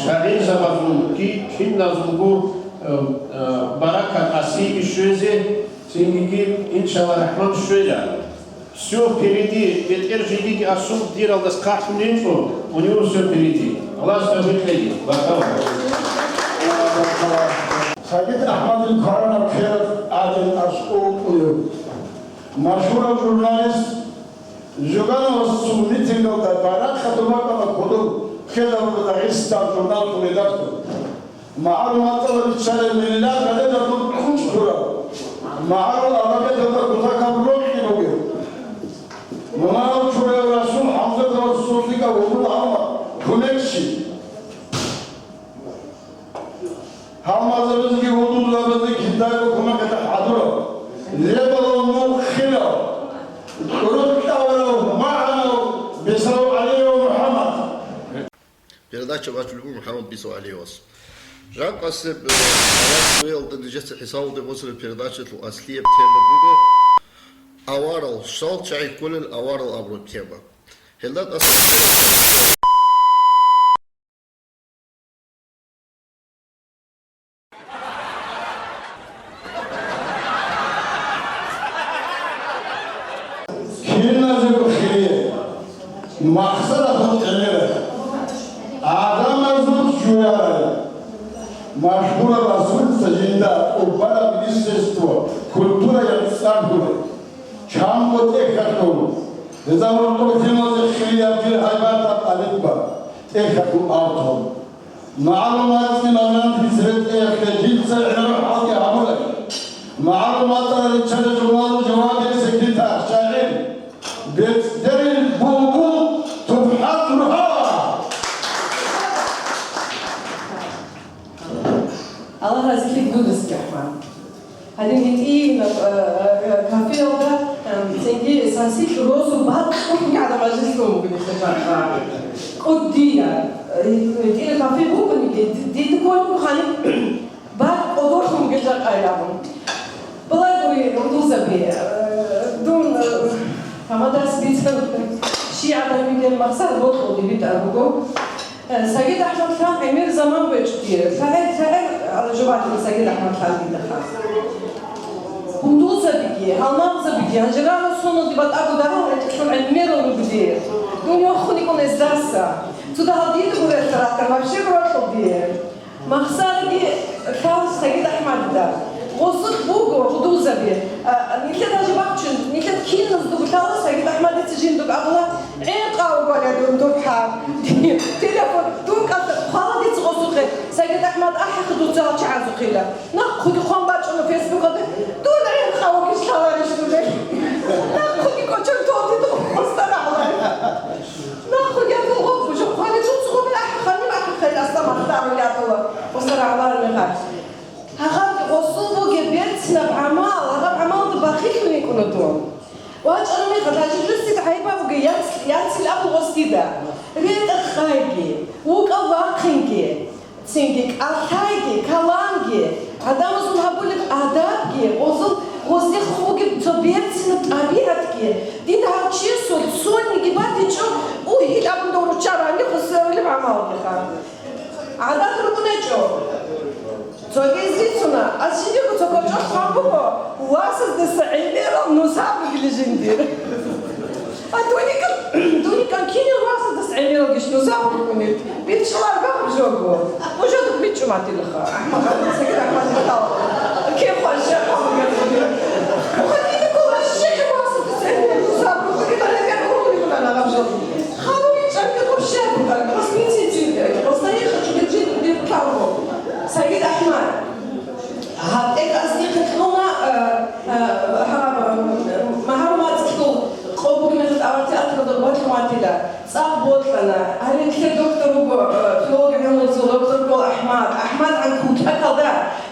шагӀирзабазулги, киназулго, э, э, баракат асиги щвезе, цинги, иншалла рахман, щвела. Всё впереди, бетӀер жидеги асул диралдас хъахӀун гьечӀо, у него всё впереди. Аллагьас тавфикъ кьеги. Баркала. СагӀид АхӀмадил кваранаб хералъ гӀадин аскӀов вукӀунев машгьурав журналист Жугановасул митингалда баракат бакӀалда кодоб ккезабула Дагъистан журналалъул редактор. МагӀарул мацӀалда биччалел миллиард гӀададаб кучӀдураб, магӀарул арабеталда кутакаб рокьи бугеб. Мунагьал чураяв Расул ХӀамзатовасул лъикӀав гьудул гӀалма кумекчи. Гьалмагъзабазеги гьудулзабазеги кидайго кумекалъе хӀадурав, лебалав мухъилав, кьурулъ кьаварав, магӀарав Бесав ГӀалиев МухӀаммад. Передача бачулеб буго МухӀаммад Бесав ГӀалиевас. Жакъасеб, э, аварагоялда нижеца хӀисабалде босараб передачалъул аслияб тема буго аварал, щал чагӀи кколел аварал абураб тема. Гьелда тӀаса Киназего хире, махсарахун гӀемерай, гӀадамазул чуярай, машгьураб асулца жинда къурбараб министерство культурая цӀар гьурай. Чанго тӀехьалъун, гьеза гьоркьор киназе хирияб дир гьайбатаб алипба тӀехьалъун автор. МагӀарул мацӀги мазан хисретӀеялъе жинца гӀемер хӀалги гьабурай. МагӀарул мацӀалда риччалел журналалъул жавабияв секретарь, шагӀир, бецӀдерил булбул Тупхьат Рухьа. Аллагь разилъи бугес, Рахман. Гьаниб гьитӀинаб, э, э, кафеялда, э, цинги сасилъ росу бакьулъ гӀадамал жиндир бугелъул жакъа. КӀудиял, э, гьитӀинаб кафе бугониги, ди-, дида кколеб буго гьаниб бакь кӀодолъун бугел жакъайилан. Балагури, гьудулзаби, э, дун, э, гьамадас бицан, щи гӀадамигел махсар бокьулги битӀар буго. Э, СагӀид АхӀмад лъан гӀемер заман гьечӀо дир. ЛъагӀел, лъагӀел, ала жубатил СагӀид АхӀмад лъан дида ха. Гьудулзабиги, гьалмагъзабиги, гьанжеранал соналде батӀаго дагьал гьечӀелъул гӀемерал руго дир. Дун вахъун йикӀун эздаса. Цо дагьал дида гурелъа ратан, вообще гурелъул дир. Махсарги лъала СагӀид АхӀмадида. Гъосулъ буго гьудулзаби. А, нилъер даже бахчун, нилъер киназдаго лъала СагӀид АхӀмадица жиндуг абула, гӀенкъа вугола дун дурхӀа. Телефон, дун кӀалъа-, хъвала дица гъосухъе, СагӀид АхӀмад ахӀиха дуца гьал чагӀазухъила. Нахъуги хъван бачӀуна Фейсбукалда, дун гӀенкъа вугищ лъаларищ дуда? Нахъуги кӀочон тол дида гъоста рагӀлай. Нахъуги абун гъоб бужухъ хъвали дуца гъоб ахӀиха, ним ахӀиха, ил асламат дарулятула гъоста рагӀлара мегьар. Гьагъаб гъосул бугеб берцинаб гӀамал, гьагъаб гӀамалда бахиллъун йикӀуна дун. ВачӀараб мехалъ, гьанже дуца гӀайиб буго, яц-, яцил абу гъос дида. РетӀа-хайги, вукӀа-вахъинги, цинги кӀалъайги, каламги, гӀадамазул гьабулеб адабги, гъозул, гъоздехун бугеб цо берцинаб тӀабигӀатги, дида гьав чиясул цониги батичӀо, угьил абун дов руччабани гъосулеб гӀамалги ха. ГӀадат рукӀунечӀо. Цогиз рицуна, ас жиндирго цо корчӀохъ хъван буго, васаздаса гӀемерал нусаб бугила жиндир. А дуникан, дуникан кинел васаздаса гӀемералгищ нусаб букӀунеб? Биччалар багъаб жого. Нужеда бичӀчӀуматилаха. АхӀмад, СагӀид АхӀмад Михайлов. Кин хъван щекъал бугеб? Хъван дида ккола щекъал васаздаса гӀемерал нусаб букӀунеб? Гьале гьеб гьури гьунан агъаб жо. Халуги чӀаги гъоб щай букӀар? Гъос мицин цинги, гъос тарихачи биржин биркалго. СагӀид АхӀмад.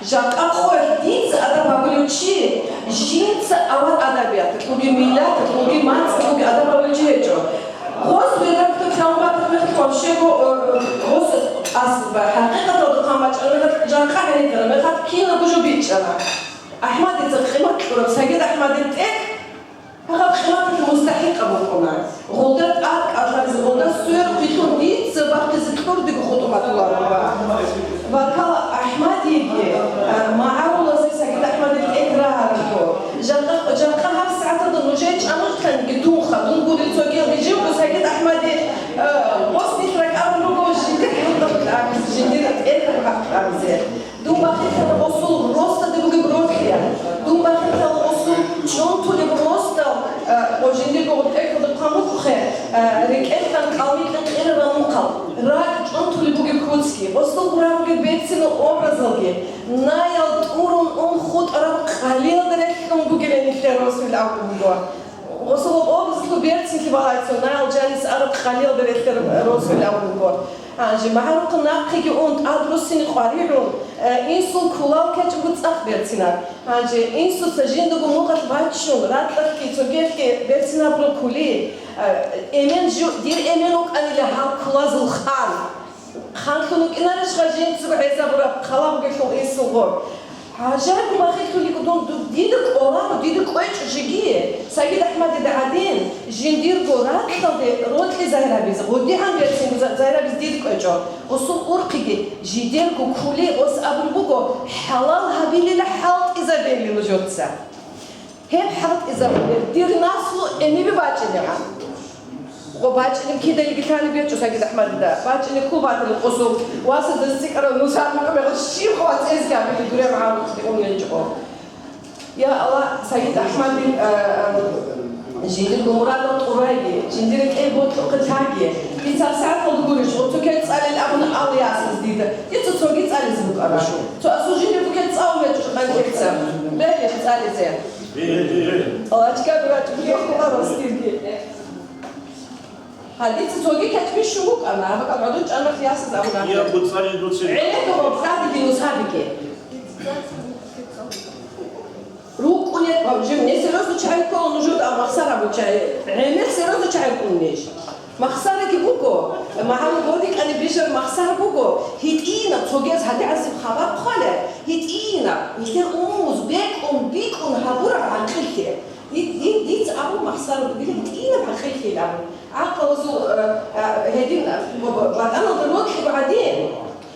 Жакъа къоялъ дица адаб гьабулев чи, жинца авар адабияталъулги, миллаталъулги, мацӀалъулги адаб гьабулев чи гьечӀо. Гъос редактор Калматов мехтӀ къванщего, э, гъос ас-, хӀакъикъаталда хъамачӀана мехалъ, жакъа гьенеккана мехалъ кинабго жо бичӀчӀана. АхӀмадица къимат кьураб Сагид АхӀмадил тӀехь Гьаб къиматалъе мустахӀикъаб букӀуна. Гъолда тӀад кӀалъазе, гъолда сверухъе лъун дица бахъизе кьурдего хутӀуматуларо ва вакал АхӀмадиеги, а, магӀарулазе Сагид АхӀмадил тӀехь рагьарабго. Жакъа, жакъа гьаб сагӀаталда нужее чӀамулъаниги дунха, дун гурел цогиялги живго Сагид АхӀмади, а, гъос нилъ ракӀарун руго жиндир хӀакъалъулъ абизе, жиндир тӀехьалъул хӀакъалъулъ абизе. Дун бахинлъана гъосул росдаде бугеб ролъиялъ, дун бахинлъана гъосул чӀунтулеб росдал, а, гъо жиндирго гъутӀекалда хъван букӀухъе, а, рекӀелъан кӀалмикьа кьерарал нухъал, ракӀ чӀунтулеб бугеб куцги, гъосул гъураб бугеб берцинал образалги, наял тӀурун ун хутӀараб къалиялда релълъун бугилан нилъер росулъ абун буго. Гъосул образалъул берцинлъи багьайцун, наял жанис араб къалиялда релълъараб росулъ абун буго. Гьанже магӀарухъ нахъеги ун, тӀад руссине къваригӀун, э, инсул кулал ккечӀого цӀакъ берцинаб. Гьанже инсуца жиндаго мугъалъ баччун, ракьалъги цогиялъги берцинабураб кули, э, эмен жо-, дир эмен вукӀанила гьал кулазул хан. Ханлъун вукӀинарищха жинцаго гӀезабураб хала бугелъул инсулго? ГӀажаиб бахинлъулего дун, ду-, дида кӀоларо, дида кӀвечӀо жеги, Сагид АхӀмадида гӀадин, жиндирго ракьалде рокьи загьир гьабизе, гъудигӀан берцинго за-, загьир гьабизе дида кӀвечӀо. Гъосул урхъиги, жидерго кули гъос абун буго, хӀалал гьабилила хӀалтӀизабейила нужеца. Гьеб хӀалтӀизабулеб дир наслу гӀемибе бачӀинегӀан. Гъо бачӀинеб киданиги лъалеб гьечӀо Сагид АхӀмадида. БачӀине ккун батани, къосул васазда цӀикӀкӀарав нусаб букӀа мегъ щиб хъван цӀезги абили дуре магӀарухъе унел гьечӀо. Я Аллагь, Сагид АхӀмадил, а, а, жиндирго мурадал тӀурайги, жиндир кӀел бокьухъе таги. Дица сагӀаталда гурищ, гъо цо кел цӀалел абун ал ясаз дида. Дица цоги цӀализе букӀана. Цо асул жиндир букел цӀалун гьечӀо къанлъица. Бегье цӀализе. Лачкаби вачӀун гьехъула ростирги. Гьадинца цоги кечӀ бищун букӀана, абакал гӀодов чӀана хиясаз абуна. Я буцӀали дуци. ГӀелеб гъоб цадиги нусабиги. РукӀунеб, жив не серьёзно чагӀи ккола нужеда, а махсар абу чагӀи. ГӀемер серьёзно чагӀи ккун неш. Махсараги буго, магӀарул гъодикӀани бижар махсар буго, гьитӀинаб цогияз гьадигӀанасеб хабар хъвалеб, гьитӀинаб, нилъер умумуз бекӀун, бикӀун гьабураб гӀакъиллъи. Ди-, ди-, дица абун махсар бугилан гьитӀинаб гӀакъиллъи абун. ГӀакълалъул, э, э, гьедин, э, б-, б-, батӀаналда рокьи гӀадин,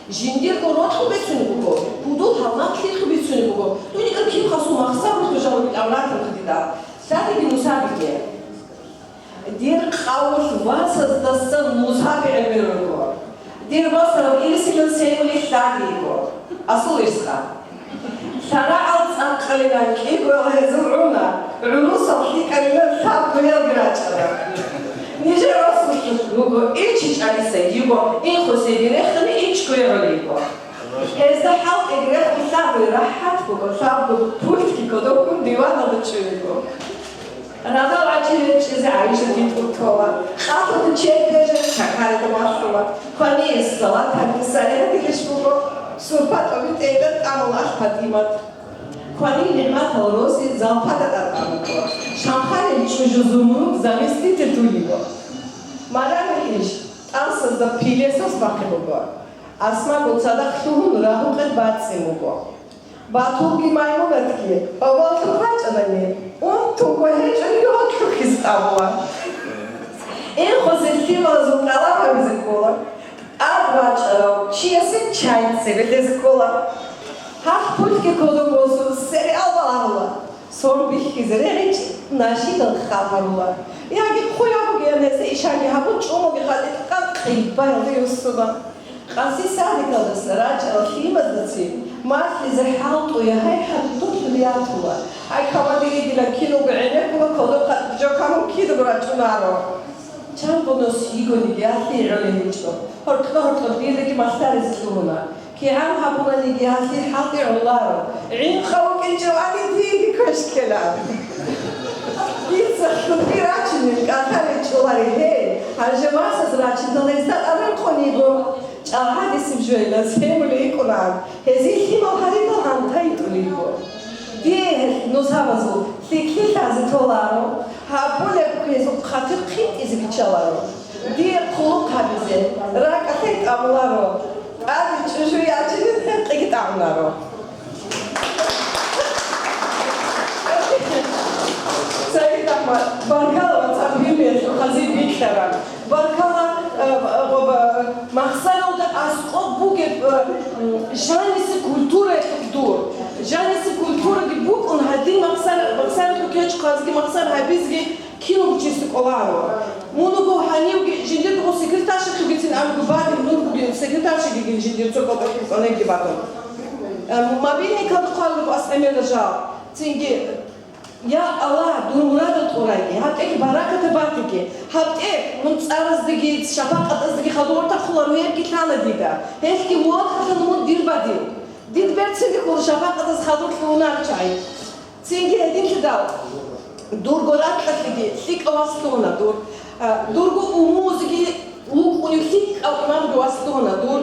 жиндирго рокьи бицунеб буго, гьудул гьалмагълъи бицунеб буго. Дуникъа киб хасул махсар буго жавабил авратан хадидал. Лъабиги нусабиги. Дир къавмалъ васаздасан нусаби гӀемер руго. Дир васал ирсилан севли лъади йиго. Асул ирсха. ЛъарагӀал цӀакъалилан кӀиго гьезул гӀуна, гӀурусал лъикӀалилан лъабго гьелги рачӀана. Нижер росулъ руго ичи чӀалиса йиго, инхосеги рехани ичӀго гӀолиго. Гьезда хӀалтӀиги рехун лъабго рахӀат буго, лъабго пультги кодобккун диваналда чӀуниго. Радал гӀачи речӀчӀизе ГӀайшатил тӀутӀула, къалъуда чед бежун чакарада вахъула, кванияс салат гьабизе саригӀатилищ буго, сурпа тӀоби тӀейилан тӀамулаан ПатӀимат. Кванил нигӀматал рози залпада тӀатӀа буго, шамхалил чӀужу Зумруд заместитель тулиго. Марамил иш тӀансазда пилесос бахъи буго, асмагун цадахъ лъугьун рагьукъе бацӀцӀи буго. Батулги Маймунатги аваллъун вачӀанани, унтунго гьечӀониги гьоркьухъизе тӀамула. Инхозе лъималазул тӀалаб гьабизе ккола. ТӀад вачӀарав чиясе чай цебе лъезе ккола. Гьалъ пультги кодоб босун сериал балагьула. Сон бихьизе регӀичӀ нажидал хабарула. Яги хъуя бугеян гьезе ишаги гьабун, чӀумуги хадикъан къилбаялде юссуна. Къаси садикалдаса рачӀарал лъимаздацин малъизе хӀалтӀуе гьай хӀалтӀулъ ятула. Гьай кавадиридила киналго гӀенеккула кодоб хатӀ жо камун кидаго рачӀунаро. Чанго нус йигониги гьалъие гӀолей гьечӀо. Гьоркьо-гьоркьо дидаги малъаризе лъугьуна. КигӀан гьабунаниги гьалъие хӀалтӀи гӀоларо. ГӀинкъа вукӀинчӀев ани диеги квеш ккела. Дица хутӀи рачинин кӀалъалел чӀолари гьей, гьанже васаз рачиндал гьезда аракъун йиго. ЧӀагӀадисеб жойилаз гьемулей йикӀунан, гьезие лъимал гьаридал гӀантай тӀулилго. Дие гьел нусабазул лъикӀлъи лъазе толаро, гьабулеб гьезул хъатир хъинтӀизе биччаларо. Дие хъулухъ гьабизе ракӀалъе тӀамуларо, тӀаде чӀужу ячинин гьекъеги тӀагӀунаро. Саид Ахмад, баркала, вацӀцӀадаб гьиммиялъухъ гьазие бикьараб. Баркала, э, э, махсаралда аскӀоб бугеб, э, м, жаниса культураялъухъ дур. Жаниса культураги букӀун гьадин махсар, махсаралъухъ кечӀ хъвазги махсар гьабизги киналго чиясе кӀоларо. Мун вуго гьанивги жиндирго секретаршалъугицин абиго, Бадин Нур бугин секретаршиги жиндир цо кӀалтӀалъув кӀанеги батун. Э, мобильникалда хъвалеб ас гӀемерал жал. Цинги, я Аллагь, дур мурадал тӀурайги, гьаб тӀехь баракат батиги, гьаб тӀехь мун цӀараздаги, шапакъатаздаги хадур тахъуларо, гьебги лъана дида. Гьелъги мурадалъун мун дир бадиб. Дир берцинги хьул шапакъатаз хадур лъугьунарчӀай. Цинги гьединлъидал дурго ракьалъеги лъикӀав вас лъугьуна дур. А, дурго умумузеги вукӀунев лъикӀав имамги вас лъугьуна дур.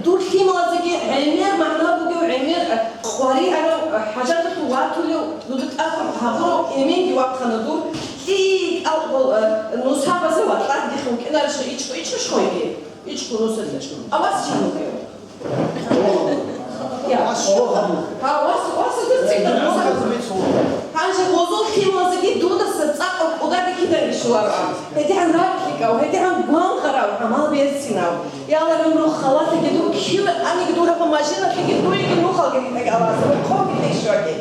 Дур лъималазеги гӀемер магӀна бугев, гӀемер, а, хъваригӀарав, а, хӀажаталъув ватулев, дуда тӀад гьабурав эменги вахъана дур. ЛъикӀал, а, нусабазе ва тӀадги хӀукӀинарищха ичӀго-ичӀго щойги? ИчӀго нусазе. А вас чи вугев? Я. Гьа, вас, вас дир цӀикӀкӀун. Гьанже гъозул лъималазеги дудаса цӀакъ кӀудаги кидаги щуларо. ГьедигӀан ракьлъикӀав, гьедигӀан гвангъарав, гӀамал берцинав. Яла гӀумру халалъиги дур кив аниги дур гьаб машиналъиги дуеги нухалги ритӀаги Аллагьас, рухъоги тӀехьшуаги.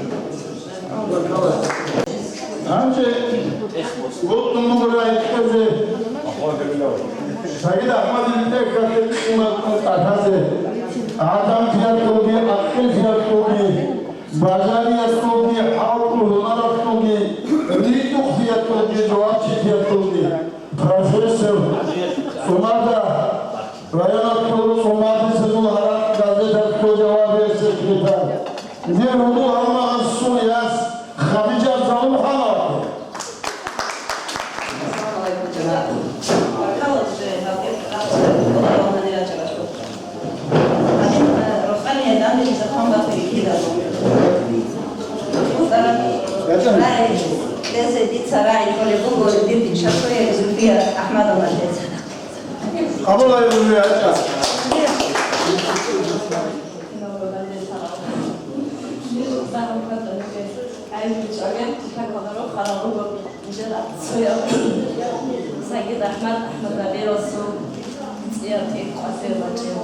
Гьанже гьоркьун буго рагӀи кьезе, Саид Ахмадил тӀехьалъе къимат тӀалъазе, гӀадамлъиялъулги, гӀакъиллъиялъулги, бажариялъулги, хӀалкӀолъиялъулги, ритӀухълъиялъулги, жавабчилъиялъулги. Профессор ЦӀумада, районалъул ЦӀумадисезул гьаракь газеталъул жавабиясе секретарь. Дир гьудул гьалмагъасул яс Хадижат Залмухановна. Гьадин, э, рухӀани гьедандеги закон батуги кидаго. Дица рагӀи, дица рагӀи кколеб буго, дир дичӀа цояги Зульфия Ахмадовна дица. Къабулай, Зульфия. Сагид Ахмад Ахмадабировасул цӀияб тӀехь къватӀир бачӀина.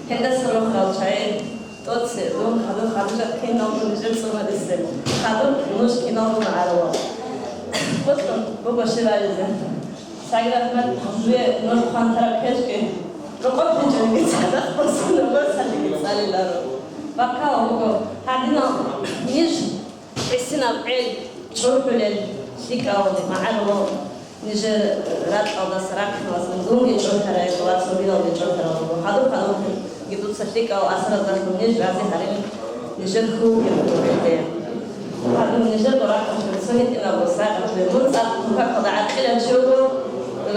Гьелдаса рохел чагӀи, тӀоце, дун, хадур, хадур киналго нижер цӀумадисе, хадур нуж киналго магӀарулал. Хутун буго щибабизе. Сагид Ахмад, нужее нуж хъван тараб кечӀги, рокъоб гьечӀониги цадахъ босун, росалиги цӀалиларо. Баккала буго, гьадинал ниж гӀисинаб гӀел чӀухӀулел лъикӀал магӀарулал нижер ракьалдаса рахъиналъун дунги чӀухӀарай, вацал диналги чӀухӀарал руго. Хадуб-хадубги дуца лъикӀал асараздалъун ниж рази гьарин, нижер хьулги буго гьелде. Гьадин нижерго рахъалъе цо гьитӀинабго сагӀаталъе мун цӀакъ тукакалда гӀакъилав чи вуго,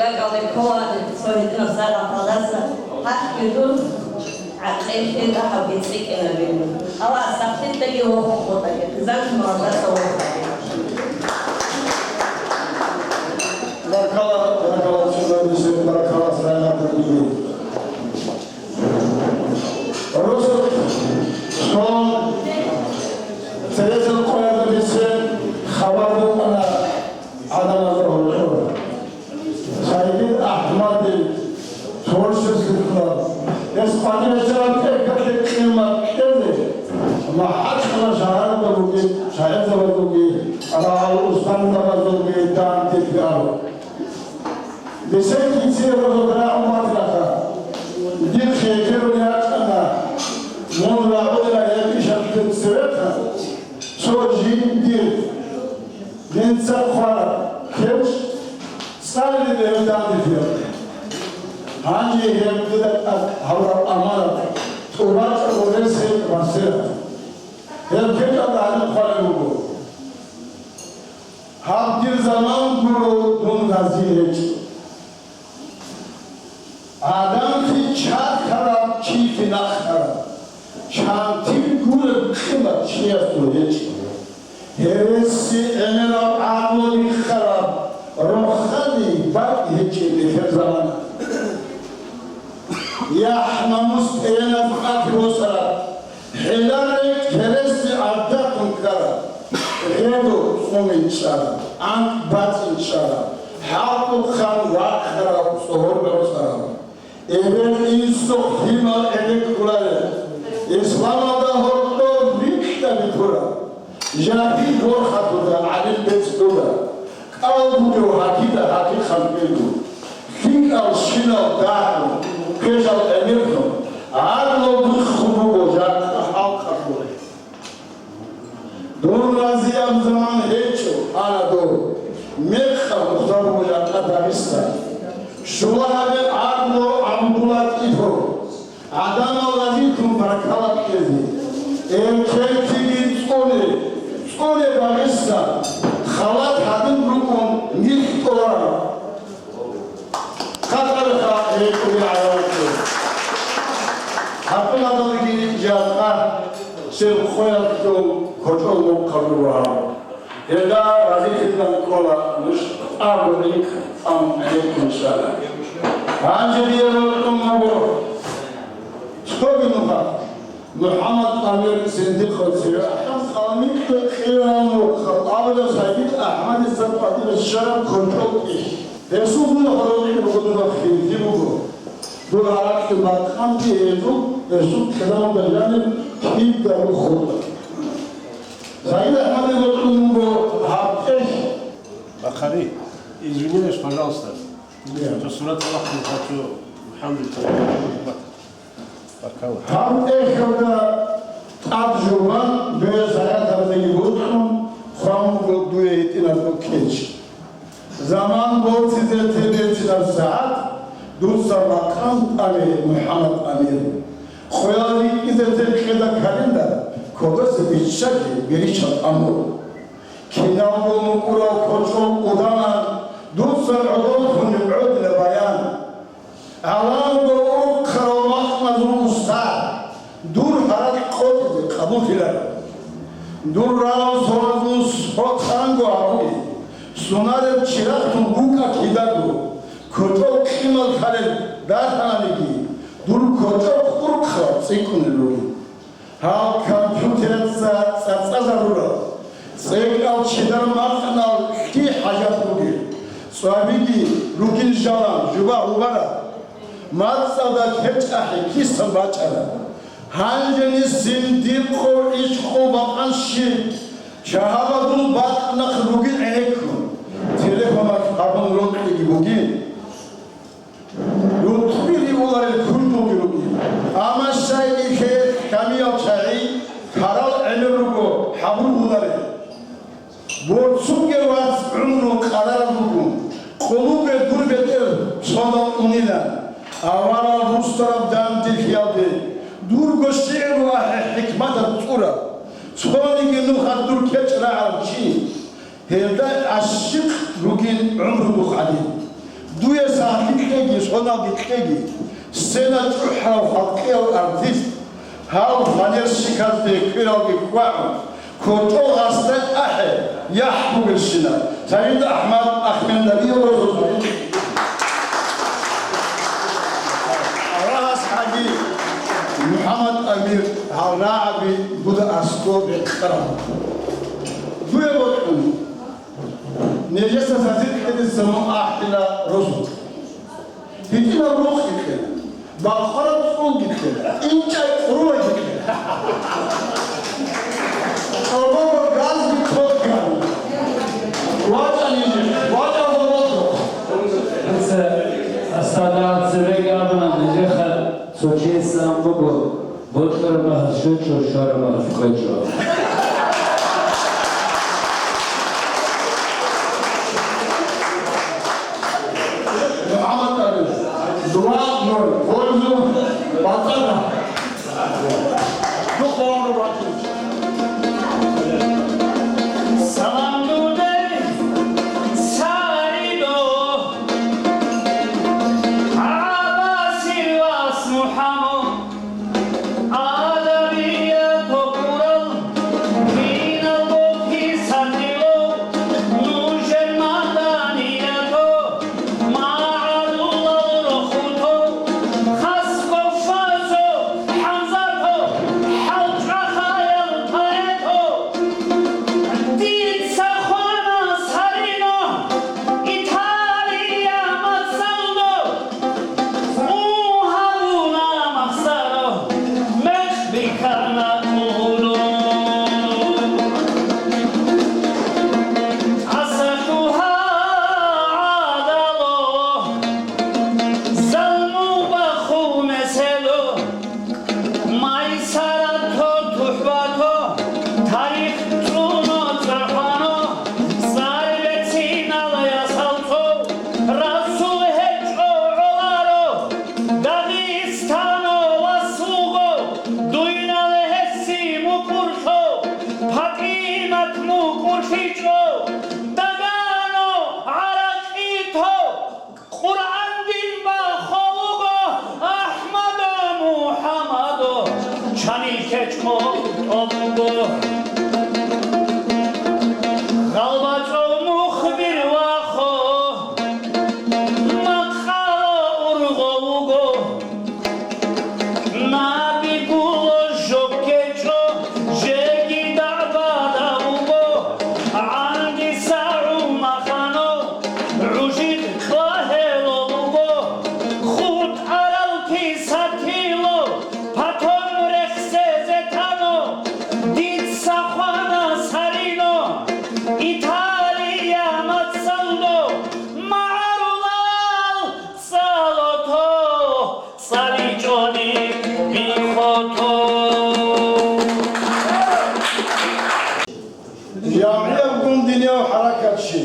ракӀалде ккола цо гьитӀинаб сагӀаталдаса гьахъги дур. ГӀакъиллъи дагьабги цӀикӀкӀинабин. Аллагьас сахлъидаги ва хутӀаги, хъизан-хъималдаса вохаги. Баркала, баркала, чӀужугӀанасе, баркала, сагӀаталдаса. Росулъ цересел къоязулъе хабар букӀана гӀадамазда гьоркьор. Саид Ахмадил творчествоялъ гьес къватӀибе чӀараб тӀехьалъе къимат кьезе, МахӀачкъала шагьаралда бугеб шагьидзабазулги, рагӀул устарзабазулги данде ккараб. Бесекица рогьоб рагӀун батаха, дихъе гьеб ракӀана, мун рагӀулеб гьеб ишалъе цевехъа, цо жиндир Динца хъвараб кечӀ цӀализе гьев данде ккараб. Гьанже гьев дида тӀад гьавураб аманат тӀубачӀого рес гьечӀо, васият. Гьев кечӀалда гьаниб хъвалеб буго: гьаб дир заман гуро, дун рази гьечӀо. ГӀадамлъи чархараб Чантил гуреб къимат чиясул гьечӀо. Гьереси гӀемерал гӀадлу риххараб рохалил бакӀ гьечӀеб эхер замана. ЯхӀ-намус тӀеренаб къаги босараб, хӀелал рекӀ гьереси гӀадатун ккараб, гъедо цӀунин чӀараб, анкь бацӀцӀин чӀараб, хӀалкӀухъан вахъараб, цӀогьор гӀоцӀараб. Эбел-инсухъ лъимал гӀенеккуларел, исламалда гьоркьор рикьа бихьура, жагьил борхатуда, гӀалим бецӀлъуда, кӀал бугев гьагида гьакъикъат бегу, лъикӀал щинал дагьун, квешал гӀемерлъун, гӀадлу биххун буго жакъа халкъалъулъ. Дун разияб заман гьечӀо, ана дов, мекъаб мухтар буго жакъа Дагъистан. Щула гьабе гӀадлу ГӀабдулатӀипов, гӀадамал разилъун баркала кьезе. Эркенлъиги цӀуне, цӀуне Дагъистан, халат гьадин рукӀун нилъ тӀораб. Хъатареха гьекъули гӀайванчи. Гьабуладалги жакъа сел къоялъул кочӀол мухъалъур вугьа. Гьелда разилъилан ккола нуж абу рихъ ам гӀенеккун щвала. Гьанже дие рокьун буго. Цоги нуха. МухӀаммад Амир Синдихъов цеве ахӀан, къамикье кьерал мухъал абула Сагид АхӀмадица къватӀире щвараб кочӀол тӀехь. Гьесул гьунахъ рокьи буго, дуда хинди буго. Дур гьаракье бакъанги гьезул, гьесул кьерамалда жаниб кида рухурда. Сагид АхӀмадица рокьун буго гьаб тӀехь. Бахари, извиняюсь, пожалуйста. Нет. Цо сурат вахъун хочу, МухӀаммад. Гьаб тӀехьалда тӀад жубан, дуе сагӀат гьабзеги бутӀун, хъван буго дуе гьитӀинабго кеч. Заман борцизе те берцинаб сагӀат, дуца макъам тӀаме, МухӀаммад Амир. Къоял рикӀкӀизе те кьеда календар, кодосе биччаги беричал амур. Киналго мукӀурал кочӀол уданан, дуца гӀодор хунеб гӀодила баян. ГӀаламго урхъарал макъназул устар, дур гьаракь къотӀизе къабуллъиларо. Дур рагъал соразул сокъанго гьабуге, сунареб чирагълъун букӀа кидаго, кочӀол кьимал лъалел дагьаниги, дур кочӀол урхъарал цӀикӀкӀунел ругин. Гьал компьютераца цӀацӀазарурал, цӀекӀал чидар макънал лъи хӀажат бугел, цӀвабиги ругин жалан жуба гьубараб, мацӀалда кечӀ ахӀи кисан бачӀараб. Гьанжени Синдихъов ишкъул бакъан щиб, чагьабазул бакъ нахъ ругин гӀенеккун, телефонах гьабун рокьиги бугин. Рукъби риуларел курдулги ругин. Амма щай ихе камиял чагӀи, тарал гӀемер руго гьабун унарел. Борцунге вац гӀумру къадараб бугун, къулубе дур бетӀер цонал унилан. Аварал рустараб данделъиялде дурго шигӀру ахӀи хӀикматаб цӀураб, цониги нуха дур кечӀ рагӀарав чи. Гьелда гӀащикъ ругин гӀумру духъ гӀадин. Дуе сахлъи кьеги, соналги кьеги, сцена чӀухӀарав халкъияв артист, гьал фанерщиказде квералги хьвагӀун, кочӀол гъасда ахӀе, яхӀ бугелщинаб, Саид АхӀмад Ахмендалиев росулъ. Аллагьас гьаги, МухӀаммад Амир, гьал рагӀаби дуда аскӀоб рекъараб. Дуе бокьун. Нижеца сасикьиде саму ахӀила росу. ГьитӀинаб рукъги кьела, бакъвараб цӀулги кьела, инчӀай къурулаги кьела. КӀалбаба газги кколган. ВачӀа нижер, вачӀа гьоросо. Нижеца асада цебеги абуна, нижеха цо чияс ан буго. Бокьараб багьа щвечӀо, щвараб багьа кьвечӀо. МухӀаммад Али, два ноль, пользу Батана. Салам дуде, царидо, гьабасил вас МухӀаммад. кечӀго тӀобго. ГъалбачӀов мухбир вахо, макъало ургъо вуго. Наби гуло жо кечӀо, жеги дагӀбада вуго, гӀанги сагӀу махано, гӀужихъ кьвагьело вуго, хутӀарал кисатило, патон рехсезе тано, дица хвана сарино, Италия мацӀалдо, магӀарулал цӀалото, цӀаличӀони бихото. ЖамгӀиябгун динияв хӀаракатчи.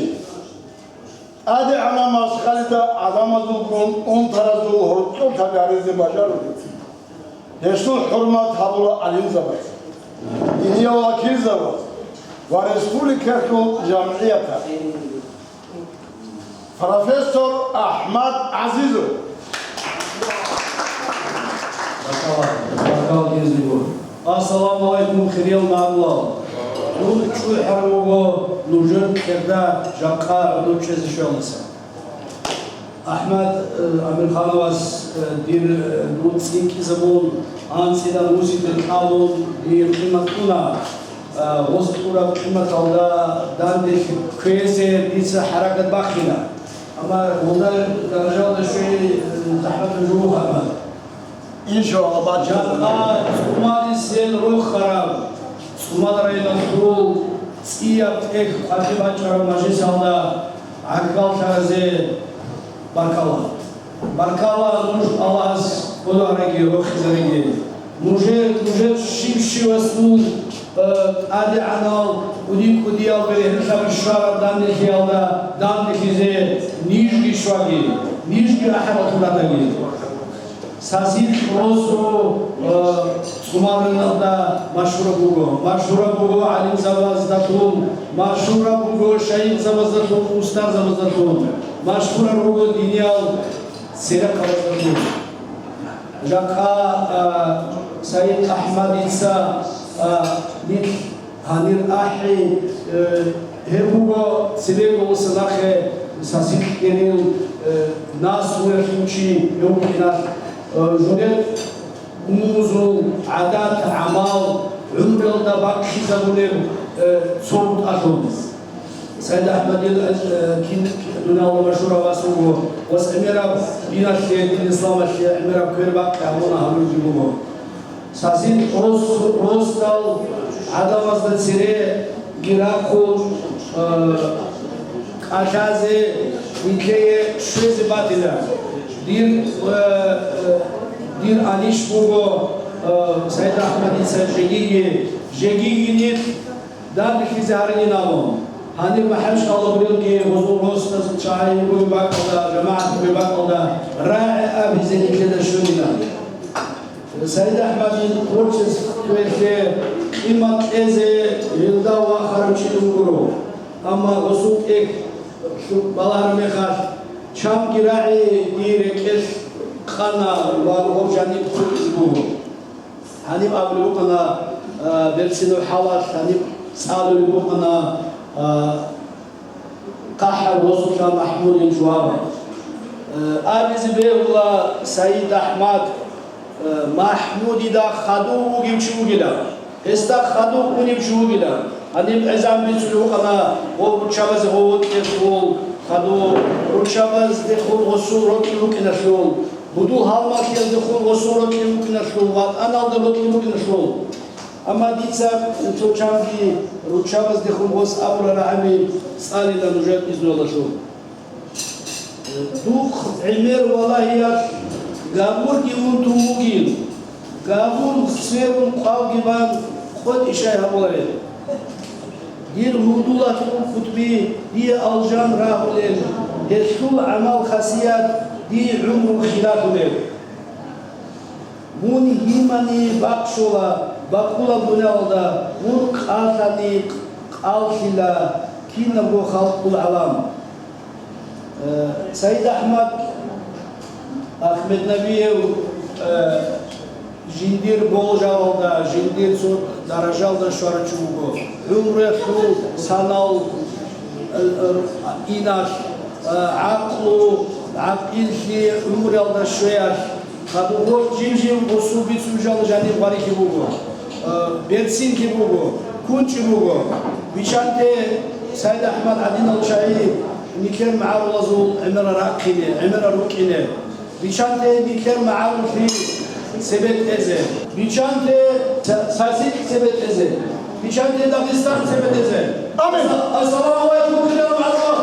ТӀадегӀанав машгъалида гӀадамазулгун унтаразул гьоркьоб гьаризе бажарулел. Гьелъул хӀурмат гьабула гӀалимзабаз, диниял вакилзабаз ва республикалъул жамгӀиятал. Профессор АхӀмад ГӀазизов. Баркала, баркала гьезего. Ассаламу гӀалайкум, хириял магӀарулал! Дун чӀухӀарав вуго нужер кьерда жакъа гӀодов чӀезе щвелдаса. АхӀмад, э, Амирхановас, э, дир, э, дун цӀикӀкӀизабун, анцӀила русиде кьалун, дир къимат кьуна. Э, гъос кьураб къиматалда данделъи кквезе дица хӀаракат бахъина. Амма гьунар даражалда щвей, э, захӀматаб жо буго, амма. Иншаллагь, бачӀа. Жакъа ЦӀумадисел рохараб, ЦӀумад районалъул цӀияб тӀехь къватӀибе бачӀараб мажлисалда гӀахьаллъаразе баркала. Баркала, нуж Аллагьас кӀодо гьареги, рохизареги. Нужер, нужер щив-щивасул, э, тӀадегӀанал кӀуди-кӀудиял бергьенлъаби щвараб данделъиялда данделъизе нижги щваги, нижги ахӀаралъур ратаги. Сасихъ росу, э, ЦӀумад районалда машгьураб буго. Машгьураб буго гӀалимзабаздалъун, машгьураб буго шайихзабаздалъун, устарзабаздалъун, машгьураб буго диниял церехъабаздалъун. Жакъа, э, Саид АхӀмадица, э, нилъ Гьанир ахӀи, э, гьеб буго цебе гьуса нахъе сасихъ гьенив, э, насулъ чи гьев киналъ, э, жунет умумузул гӀадат-гӀамал гӀумруялда бахъизабулеб, э, цо бутӀалъун. Сайд АхӀмадил, э, кин дуниялда машгьурав вас вуго, вас гӀемераб диналъе, дин исламалъе гӀемераб квер бакъи гьабуна гьабулебги буго. Сасихъ рос-, росдал гӀадамазда цере гирахъун, э, кӀалъазе, нилъее щвезе батила. Дир, э, э, дир анищ буго, э, Саид АхӀмадица жегиги, жегиги нилъ Данделъизе гьаринин абун, гьанир МахӀамшал гьабурелги гъозул росдаз чагӀи бугеб бакӀалда, жамагӀат бугеб бакӀалда рагӀи абизе нилъеда щвелила. Саид АхӀмадил творчествоялъе къимат кьезе гьелда вахарав чи вугуро. Амма гъосул тӀехь балагьараб мехалъ, чанги рагӀи дие рекӀелъ къана ва гъоб жаниб хутӀизе буго. Гьаниб абулеб букӀана, а, берцинаб хӀалалъ, гьаниб цӀалулеб букӀана, а, КъахӀар Расулан МахӀмудил жаваб. А, абизе бегьула, Саид АхӀмад, а, МахӀмудида хадув вугев чи вугила, гьесда хадув унев чи вугила. Гьаниб гӀезан бицунев вукӀана гъоб руччабазе гъов вокьулъул хадув, руччабаздехун гъосул рокьи вукӀиналъул. Гьудул-гьалмагълъиялдехун гъосул рокьи букӀиналъул, ватӀаналда рокьи букӀиналъул. Амма дица цо чанги руччабаздехун гъос абула рагӀаби цӀалила нужер изноялдалъун. Духъ гӀемер валагьиялъ габурги унтун вугин, габур сверун къвалги бан къотӀи щай гьабуларел? Дир гьудулалъул хутӀби дие алжан рагьулел, гьелъул гӀамал-хасият дие гӀумру хиралъулел. Мун гьимани бахъ щола бакъулаб дуниялалда, мун къалъани къаллъила кинабго халкъул гӀалам. Э, Саид АхӀмад Ахмеднабиев, э, Жиндир болжалалда, жиндир цо даражалда щварав чи вуго. ГӀумруялъул санал, э, э, иналъ, э, гӀакълу, гӀакъиллъи гӀумруялда щвеялъ, хадуб жив-жив гъусул бицунжал жаниб гъварилъи буго, э, берцинлъи буго, кунчӀи буго. Бичанте Сайд АхӀмад гӀадинал чагӀи нилъер магӀарулазул гӀемерал рахъине, гӀемерал рукӀине. Бичанте нилъер магӀарулъи цебетӀезе. Бичанте са-, сасикь цебетӀезе. Бичанте Дагъистан цебетӀезе. Амин. Ас-, ассаламу алейкум, динар магӀарул.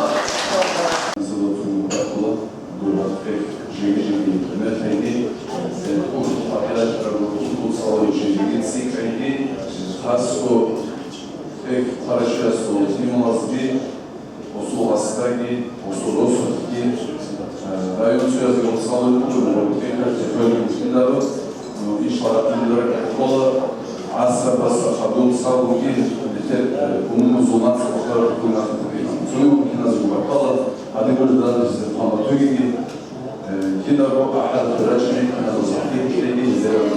Хасго кварачиясул тималазги, гъусул гъасдаги, гъусул росулъги, э, район цоязги гъусалун буго, бекъарти хвелин кинаро, ну, иш баракаллара ккола, гӀасабаса хадуб сабуги, бетер, э, умумузул нацӀ бахъараб хьунахъ бугилан. Цоги киназги бахъала, гьадин гуро дадизе хъвала цогиги, Кинабго ахӀад рачӀинехъаназул сахлъи кьеги гьезераб.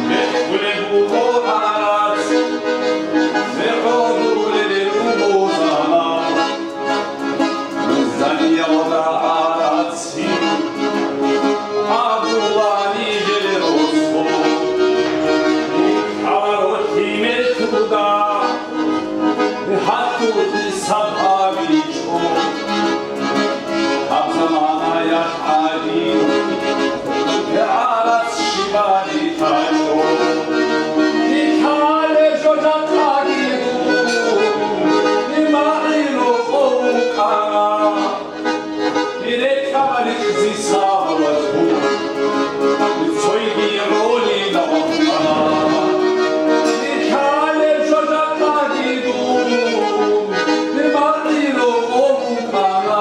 Бехулеб буго гӀарац, бегьулеб буго заман. Заниялда гӀарац абула нижер росу, гьарулъи мертуда. ГьатӀулъи саб гьабичӀо, гьаб заманаялъ гӀадин, гӀарац щибали тачӀо. Икале жо жакъаги гун, имагӀило къо вукӀана. Рекъа рикъзи сабаблъун, цойги гӀолинавахъана. Рикалеб жо жакъаги дун, бимагӀило къо букӀана.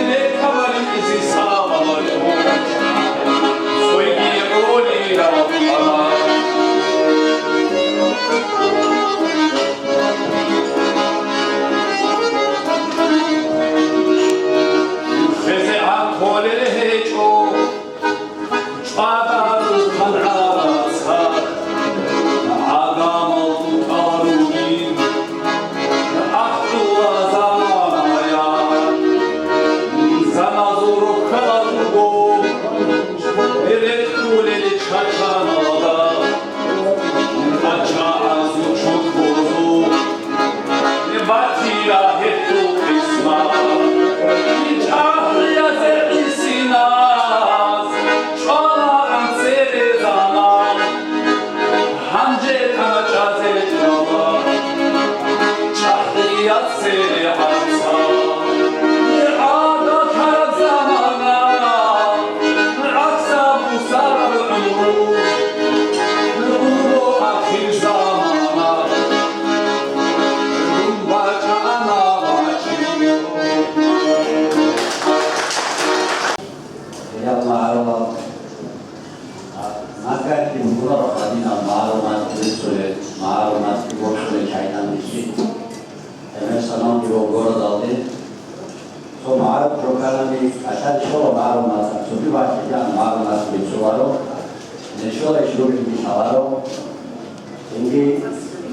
Рекъа рикъзи сабаблъун, цойги гӀолинавахъана. Хезе гӀакъулел гьечӀо, чӀвадарухъан гӀараца, гӀадамал тӀутӀал ругин, ахӀула заманаялъ, замазул рохьалал руго, рекъулел чачаналда. ПачагӀазул чукъузул батила гьелъул къисмат. ЧӀахӀиязе гӀисиназ чӀваларан цере заман. Гьанже тӀачӀазе чӀвала чӀахӀияз цере гӀаца. ГӀадатараб замана. ГӀакса бусараб гӀумру, гӀумру ахир замана, гьун бачӀана бачӀи. Гьел магӀарулал, а, нагагьги букӀунаро гьадинал магӀарул мацӀ бицунел, магӀарул мацӀги бокьулел чайнан бихьи. Гьебмехалъ саналги ва городалде цо магӀарул чӀокӀанани кӀалъалищ ккола магӀарул мацӀ, цоги бахъиги магӀарул мацӀ бицуларо, нешолайищ рукӀиги лъаларо. Цинги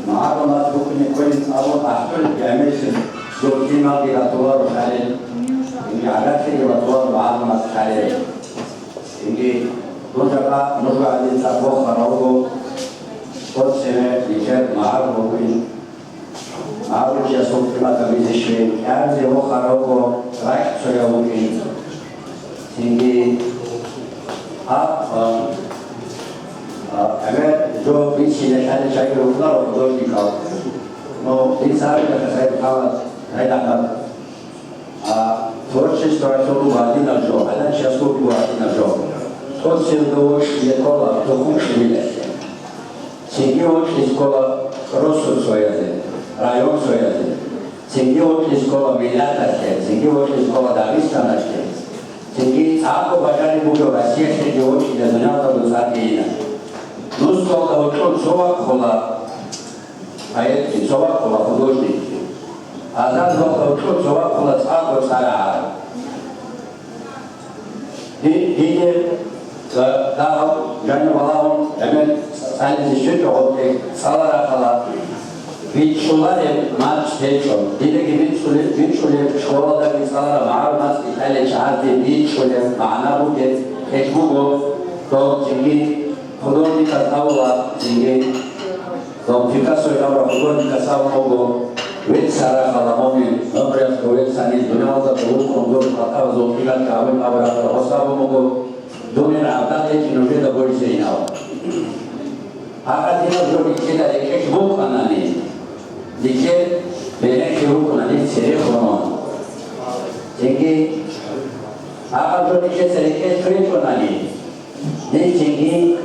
магӀарул мацӀ букӀине кколин абун ахӀдолеб гӀемерлъи жо киналги ратуларо хӀалел, цинги гӀагарлъиги батуларо магӀарул мацӀ хӀалел. Цинги дун жакъа нуж гӀадин цӀакъ вохарав вуго, цо цеве нилъер магӀарул букӀин. МагӀарулчиясул къиматабизе щвей, кӀиабизе вохаравго ракь цояв вукӀин. Цинги гьаб, а, а, гӀемер жо бицине лъалел чагӀи рукӀунаро художникал. Ну, дица абилаха, Сайд МухӀаммад, Сайд АхӀмад. А, творчествоялъул буго гьадинаб жо, гьаланчиясул буго гьадинаб жо. ТӀоцебе вокьизе ккола тухум-тӀибилалъе. Цинги вокьизе ккола росу цоязе, район цоязе. Цинги вокьизе ккола миллаталъе, цинги вокьизе ккола Дагъистаналъе. Цинги цӀакъго бажариб бугев Россиялъеги вокьизе дуниялалда цӀакъ гьейина. Нусалда вокьун цо вахъула. Поэтги цо вахъула, художникги. Азарзалда вокьун цо вахъула цӀакъго цӀарагӀа. Ди-, диде, э, дагьаб, жанив балагьун, гӀемер цӀализе щвечӀого, цӀаларахъала, бичӀчӀулареб мачӀ гьечӀо. Дидаги бичӀчӀулеб, бичӀчӀулеб, школалдаги цӀалараб магӀарул мацӀги лъалел чагӀазде бичӀчӀулеб магӀна бугеб, гьелъ буго, доб цинги художниказ абула, цинги доб Пикассо абураб художникас абун буго, веццарахъала мугӀмин, гӀумруялъго веццани, дуниялалда вукӀун гуро къватӀибазул кӀиго гьабун абураб гьас абун буго, дунин гӀадат гьечӀин нужеда буйсейинав. Гьагъадинаб жо нилъеда рекӀелъ букӀанани, нилъер бенехъе рукӀунани церехун. Цинги гьагъаб жо нилъеца рекӀелъ речӀунани, нилъ цинги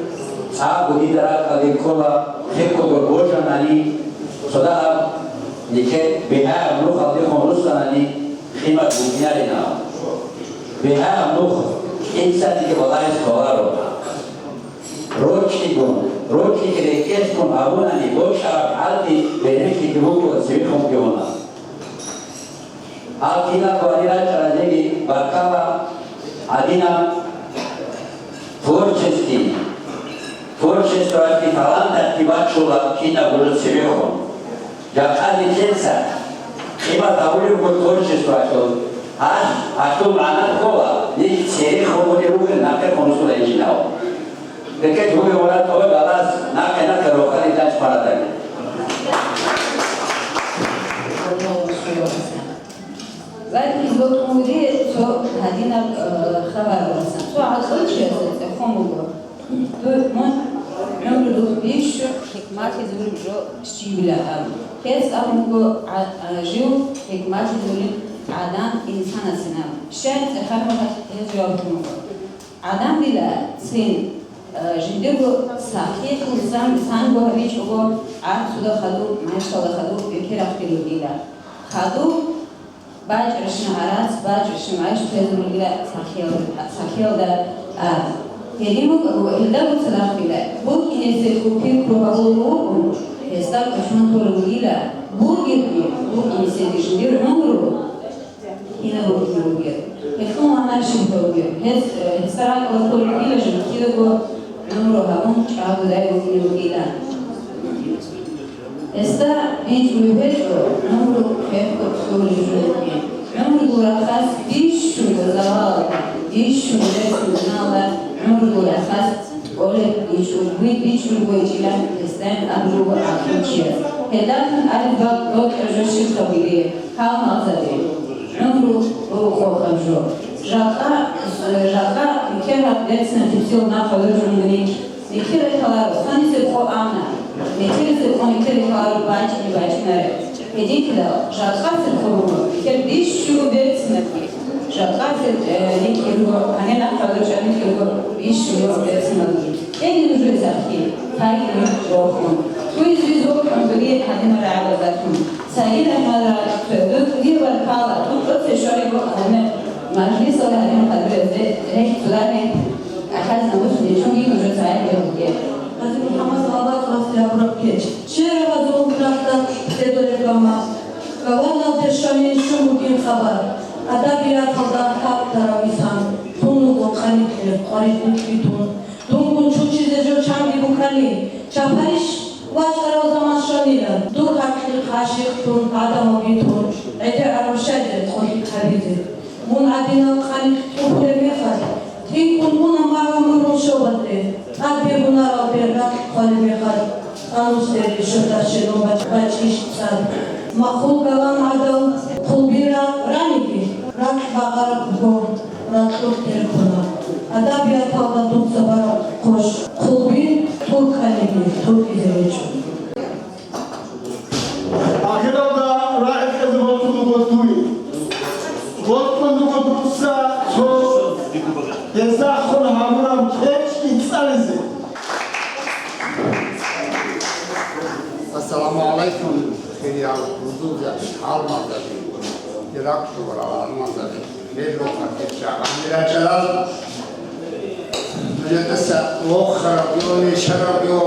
цӀакъго дида ракӀалде ккола, хӀекъого божанани, цодагьаб нилъер бигӀаяб нухалдехун руссанани, къимат букӀинарина. БигӀаяб нух инсаниги балагьизе кколаро. Рокьигун, рокьиги рекӀелъгун гьабунани бокьараб гӀади бенехъеги букӀуна, цевехунги уна. Гьаб кинабго гьанир рачӀаразеги баркала гьадинаб творческий, творчествоялъе таланталъе бачула кинабго жо цевехун. Жакъа нилъеца къимат гьабулеб буго творчествоялъул. Гьалъ, гьалъул магӀна ккола, нилъ церехун унел ругел нахъе хъунусула инжинав. Рекет гьуги вара тӀой балас нахъе-нахъе рохали данч парадаги. Вай, кизотун гури цо гьадинаб, э, хабар васан. Цо гӀакълу чиясда цӀехон буго. Дур мун гӀумру дур бищун хӀикматлъизулеб жо щибила абун. Гьес абун буго, гӀа-, а, жив хӀикматлъизулин гӀадан инсанасин абун. Щай цӀехараб гьес жаваб кьун буго. ГӀадан дила цин, э, жиндирго сахлъи хъусан-, санго гьабичӀого, гӀарцуда хадуб, майшалда хадуб, бекерахъги ругила. Хадуб бачӀарщин гӀарац, бачӀарщин майш ккезулила сахлъиялда, сахлъиялда, а, гьедин букӀаго, гьелда буцалахъила, букӀинесехъул пикру гьабулев вукӀун, гьесда кӀочон толев вугила, бугебги, букӀинесеги жиндир гӀумру. Кинаб букӀине бугеб? Гьелъул магӀна щиб бугеб? Гьес, э, гьесда ракӀалда кколеб бугила жо, кидаго гӀумру гьабун чӀагодай букӀине бугила. Гьесда бичӀчӀулеб гьечӀо гӀумру хӀехго кьолеб жо букӀин. ГӀумруялъул рахъалъ бищунго завалалда, бищунго реццун дуниялалда гӀумруялъул рахъалъ кӀолеб бичӀчӀулеб, бичӀчӀулеб гьечӀилан гьесдайин абулеб буго гӀакълу чияс. Гьелдалъун абизе бокьараб жо щиб бугеб? Гьал магӀзаби, гӀумру къокъаб жо. Жакъа, жакъа нилъер гьаб берцинаб тепсил нахъ гьабураб жо бугони, нилъер рехаларо, цонизе къо абуна, нилъеризе къо нилъер рехаларо бачӀине бачӀинаре. Гьединлъидал жакъасеб къо буго нилъер бищунго берцинабги. Жакъасеб, э, рикӀкӀинго, гьанир нахъ гьабураб жо рикӀкӀинго бищунго берцинабги. КӀиги нужее сахлъи, тайги рохун. Цояз виз вокьун дуе гьадинал рагӀабазда тун. Сагид РахӀматович, дир баркала, дун тӀоцебе щвараб гьадинаб мажлисалда гьадинаб хадуразде рехь цӀунаги, ахӀаз намус нечунги нужеца гӀайиб гьабуге. Гъази МухӀаммад Салаватовасде гьабураб кечӀ. ШигӀрабазул рахьдал лъедолеб гамаз. Гаваналде щванин щун бугин хабар. Адабияталда хӀалтӀарав инсан. Тун вуго къаникье, къварилъи тун. Дунгун чучизе жо чанги букӀани, чапарищ вачӀарав заман щванила, дур гьакълихъ гӀашикълъун, гӀадамалги тун, гӀедегӀан рушазе къулъи гьабизе. Мун гӀадинал къаникь тӀубулеб мехалъ, тӀинкӀун уна магӀу мурул шобазде, тӀад бегунаралде ракь хъвалеб мехалъ, анусдеги щотахъ щелун бач-, бачӀищ цӀад. Махул галан гӀадал хъулбира раниги, ракь багъараб гьоб. Ракьулъ теркуна. Адабияталда дуца бараб хъощ. Хъулби тӀуркӀаниги тӀуркӀизе гьечӀо. Ахиралда рагӀи кьезе бокьун буго дуе. Бокьун буго дуца цо гьезда хъун гьабураб кечӀ цӀализе. Ассаламу гӀалайкум, хириял рузулзаби, гӀалмазаби, иракьлъугьарал гӀалмазаби. Гьеб рохъаб гьеб чагӀи рачӀарал, нужедаса вохараб йо, нешараб йо,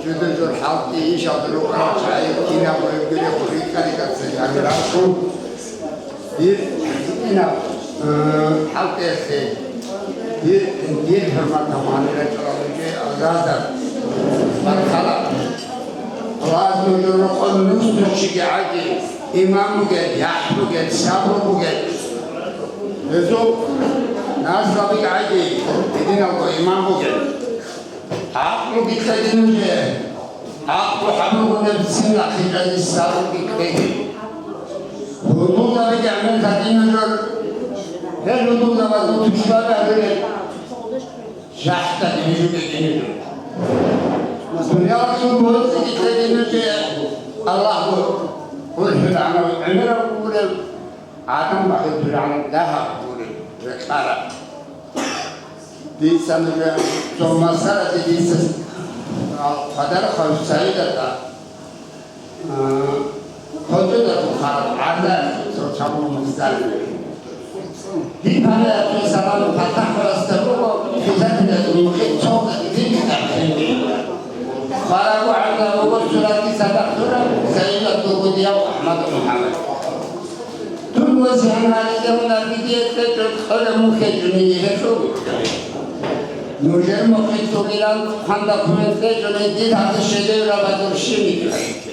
жуда-жур хӀалтӀи ишалда рукӀарал чагӀи кинаб гуреб гурехъ рикӀкӀаликӀаца гьаниралъул. Дир гьитӀинаб, э, хӀалтӀиялъе Дир, дир хӀурматал гьанирачӀаралги, азаза, баркала. Аллагьас нужер рокъоб нусучиги гӀаги, имам бугел, яхӀ бугел, сабру бугел. Гьезул наслабиги гӀаги, гьединалго имам бугел. ГӀакълуги кьеги нужее. ГӀакълу гьабугунеб цин ахиралде сабруги кьеги. Гьудулзабиги гӀемер гьадин нужер, гьел гьудулзабазул тушбаби гьарулел жахӀдаги нужеги нужер. Дуниялалъул боцӀиги кьеги нужее Аллагьго гьурхӀел гӀамал гӀемераб гуреб. ГӀадан бахъин тургӀан дагьаб гуреб рекъараб. Дица нужер цо масаладе дица, а, Къадар хъалу Саидатда, а, гьочӀода тухараб гӀадан цо чаму мухтар. Дир панаятул салам патахӀ расда буго, хизатилазул мухӀи цо дин ахӀенги. Хварабу гӀадан буго суратги цадахъ тураб Саидатул гудияв АхӀмад МухӀаммад. Дун васигӀан гьаризе гьунар бигиялъе кьолеб мухь гьечӀони гьелъул. Нужер мухь гьечӀогилан хъван-документ гьечӀони дир гьабизе шедеврабазул щибниги гьечӀо.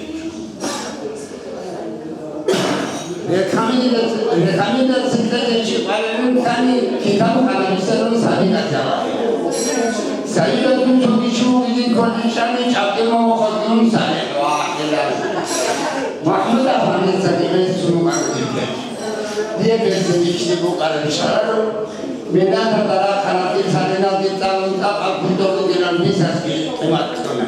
Рекомендаци-, рекомендаци кьезе чи къваригӀун ккани, китаб къарабисарун саби гьатӀала. Саидатул цоги чи вугилин кколчӀани, чӀахӀи мавухъалъун саби ва ахӀилан. МахӀмуд афандица дигъе сунукъару диде. Дие берцин бихьи букӀарабищ гьараро, минаталда рахъараб дир цадиналги цӀалун тӀакъал кутӀа бугилан бисасги къимат кьуна.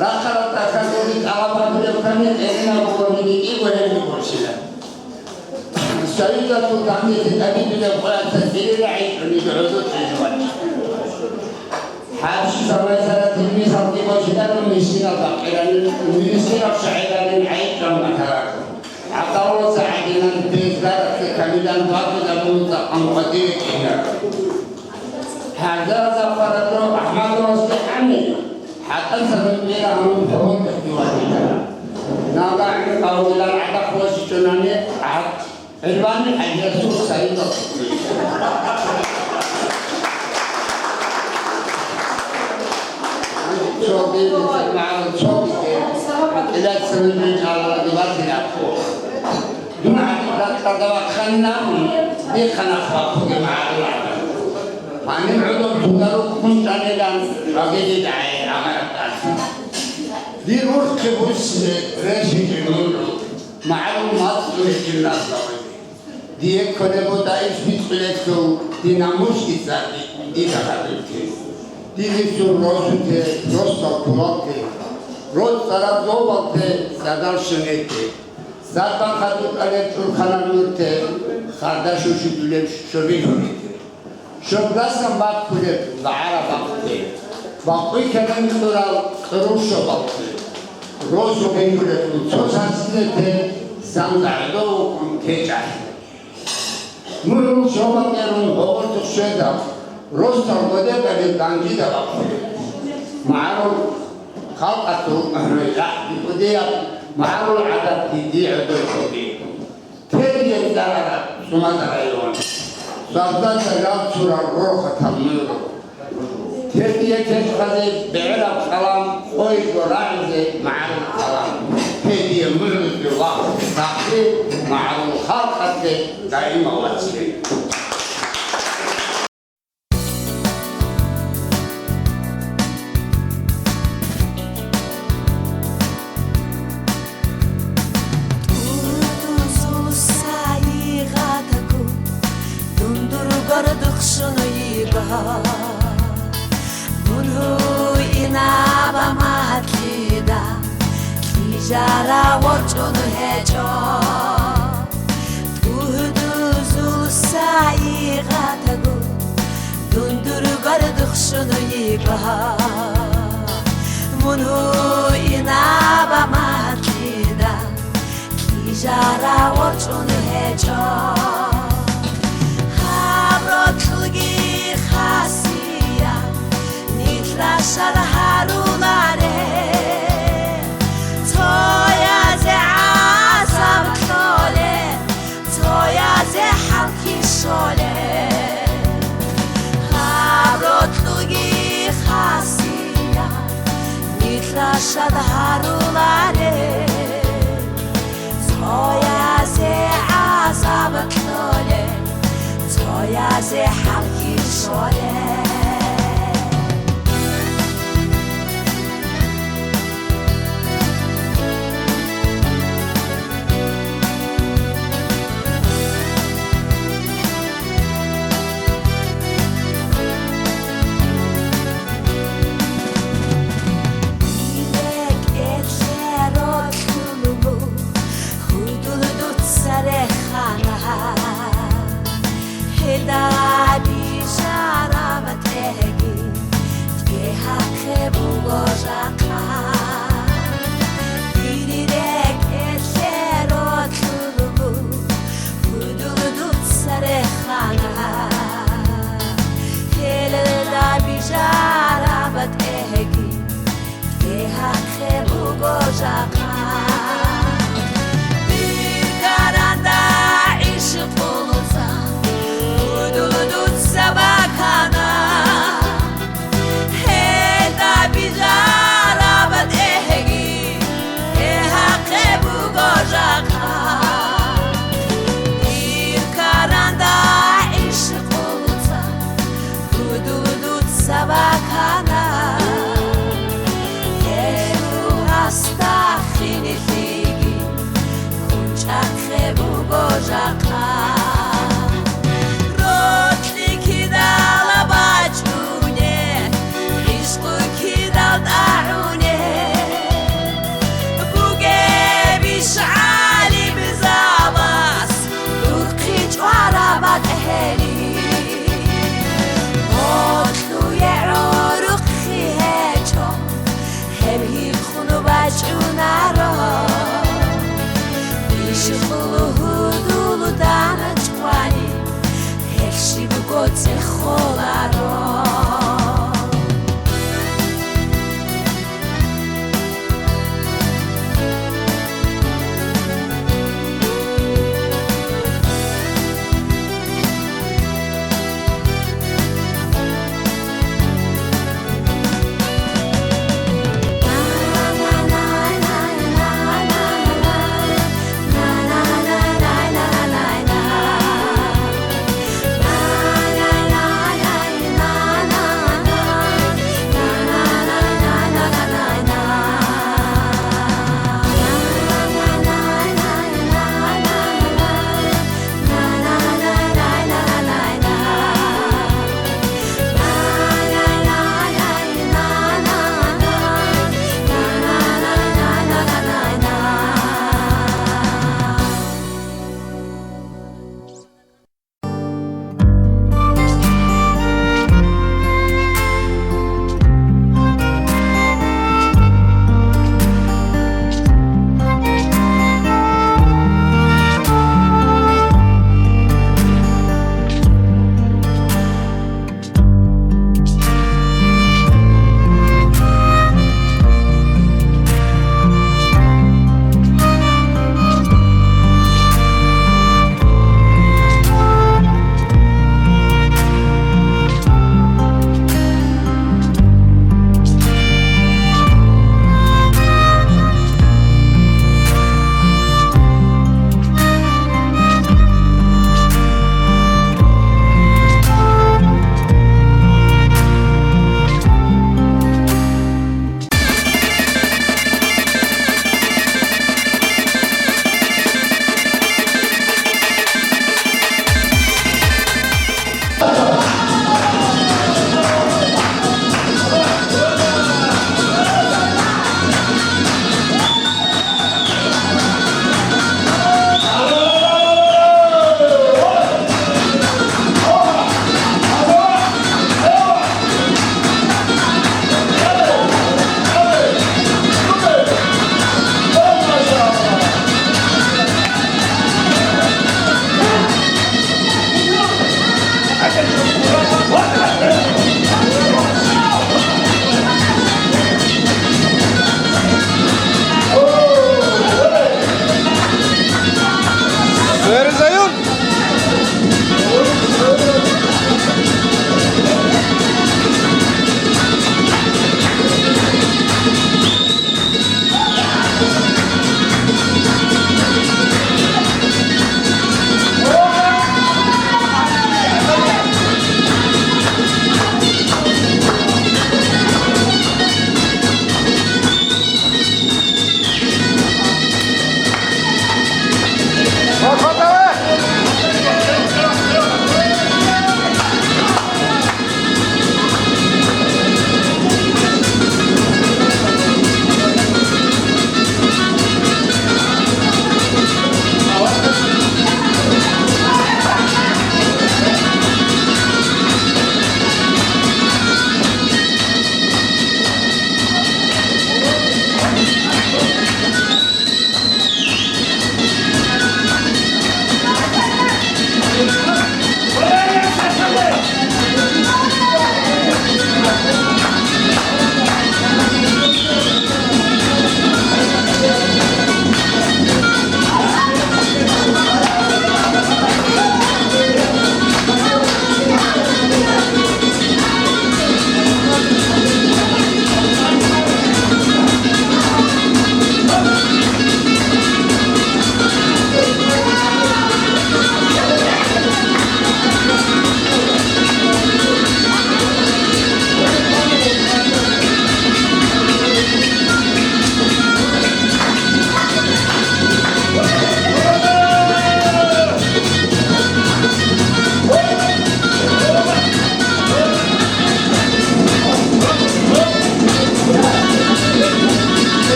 Рахъараб тӀахьазулги тӀалаб гьабулеб ккани, кӀеринаб бугониги кӀиго гьениб борщила. Саидатул данде тӀадибилеб къоялъа кӀирила гӀинкъуниги гӀодор чӀезе вачӀа. ХӀабши замайзара тилмизалги божидарун мискинал бакъиранин, мискинал шагӀиранин гӀайиб чӀван батараб. ГӀабдаллаца гӀадинан бездарахъе камилан ватӀуда мугӀза къанкъватире кӀинараб. Гьарда Зафаратро АхӀмадовасде гӀани, хӀатӀан сабаб бера гьанун хӀорон тахъиван витана. Нагагь гӀинкъавилан гӀадахъ вачичӀунани гӀад. Гьелбани хӀажиясул сайидал цӀикӀкӀи. Цоги, магӀарул цоги, гьакъилат цеве бекӀалараги батила. Дун гьадин ракьалда вахъанин абун, дихъана хъвахъуги магӀарул гӀадамал. Гьаниб гӀодор тударухъун чӀанилан, чӀвагиги дагӀи гӀамараб тӀаса. Дир урхъи буссине рещтӀинчӀел мурру, магӀарул мацӀ цӀуничӀел наслабазе. Дие кколеб бутӀа иш бицӀулелъул, дир намус ицӀаги, дида хадуб те. Дир исул росу те, росдал кулал те, рос цӀараб зобал те, цӀадал щенел те. Сардал хадуб кӀалеб чӀурхъанаб нур те, харда щущидулеб щобил гьури те. Щоблъасан бахъулеб багӀараб бакъ те, бакъуй кканан кьурал кьурул щобал те. Росу гьейгулеб цо сарсилел те, санза гӀодов вукӀун течӀалъе. МугӀрул щобал кьерун гьоболлъухъ щведал, росдал гъодекъалил данжида бахъулеб. МагӀарул халкъалъул рахӀ бикӀудияб, магӀарул гӀадат диди гӀодов щоби. Тедие цӀарараб Цумад район, Сабзазда жал цурал рорхатал мугӀру. Тедие кечӀ хъазе бегӀераб къалам, къойго рагӀизе магӀарул къалам. Тедие мугӀрузде вахъ сахъи, магӀарул халкъалъе даимал вацлъи. Тузул сайигъатаго дундур гордухъ щун йиго. Мун гьуинаб магьадлъида кьижарав ворчӀун гьечӀо. ТӀугьдузул сайигъатаго дундур гордухъ щун йиго. Мун гьуинаб магьадлъида кьижарав ворчӀун гьечӀо. Гьаб рокьулги хасият нилъ рашал гьаруларе. Цоязе гӀазаб кьоле, цоязе хӀалхьи щоле. Шад гьаруларел, цоясе гӀазаб кьолел, цоясе хӀакъ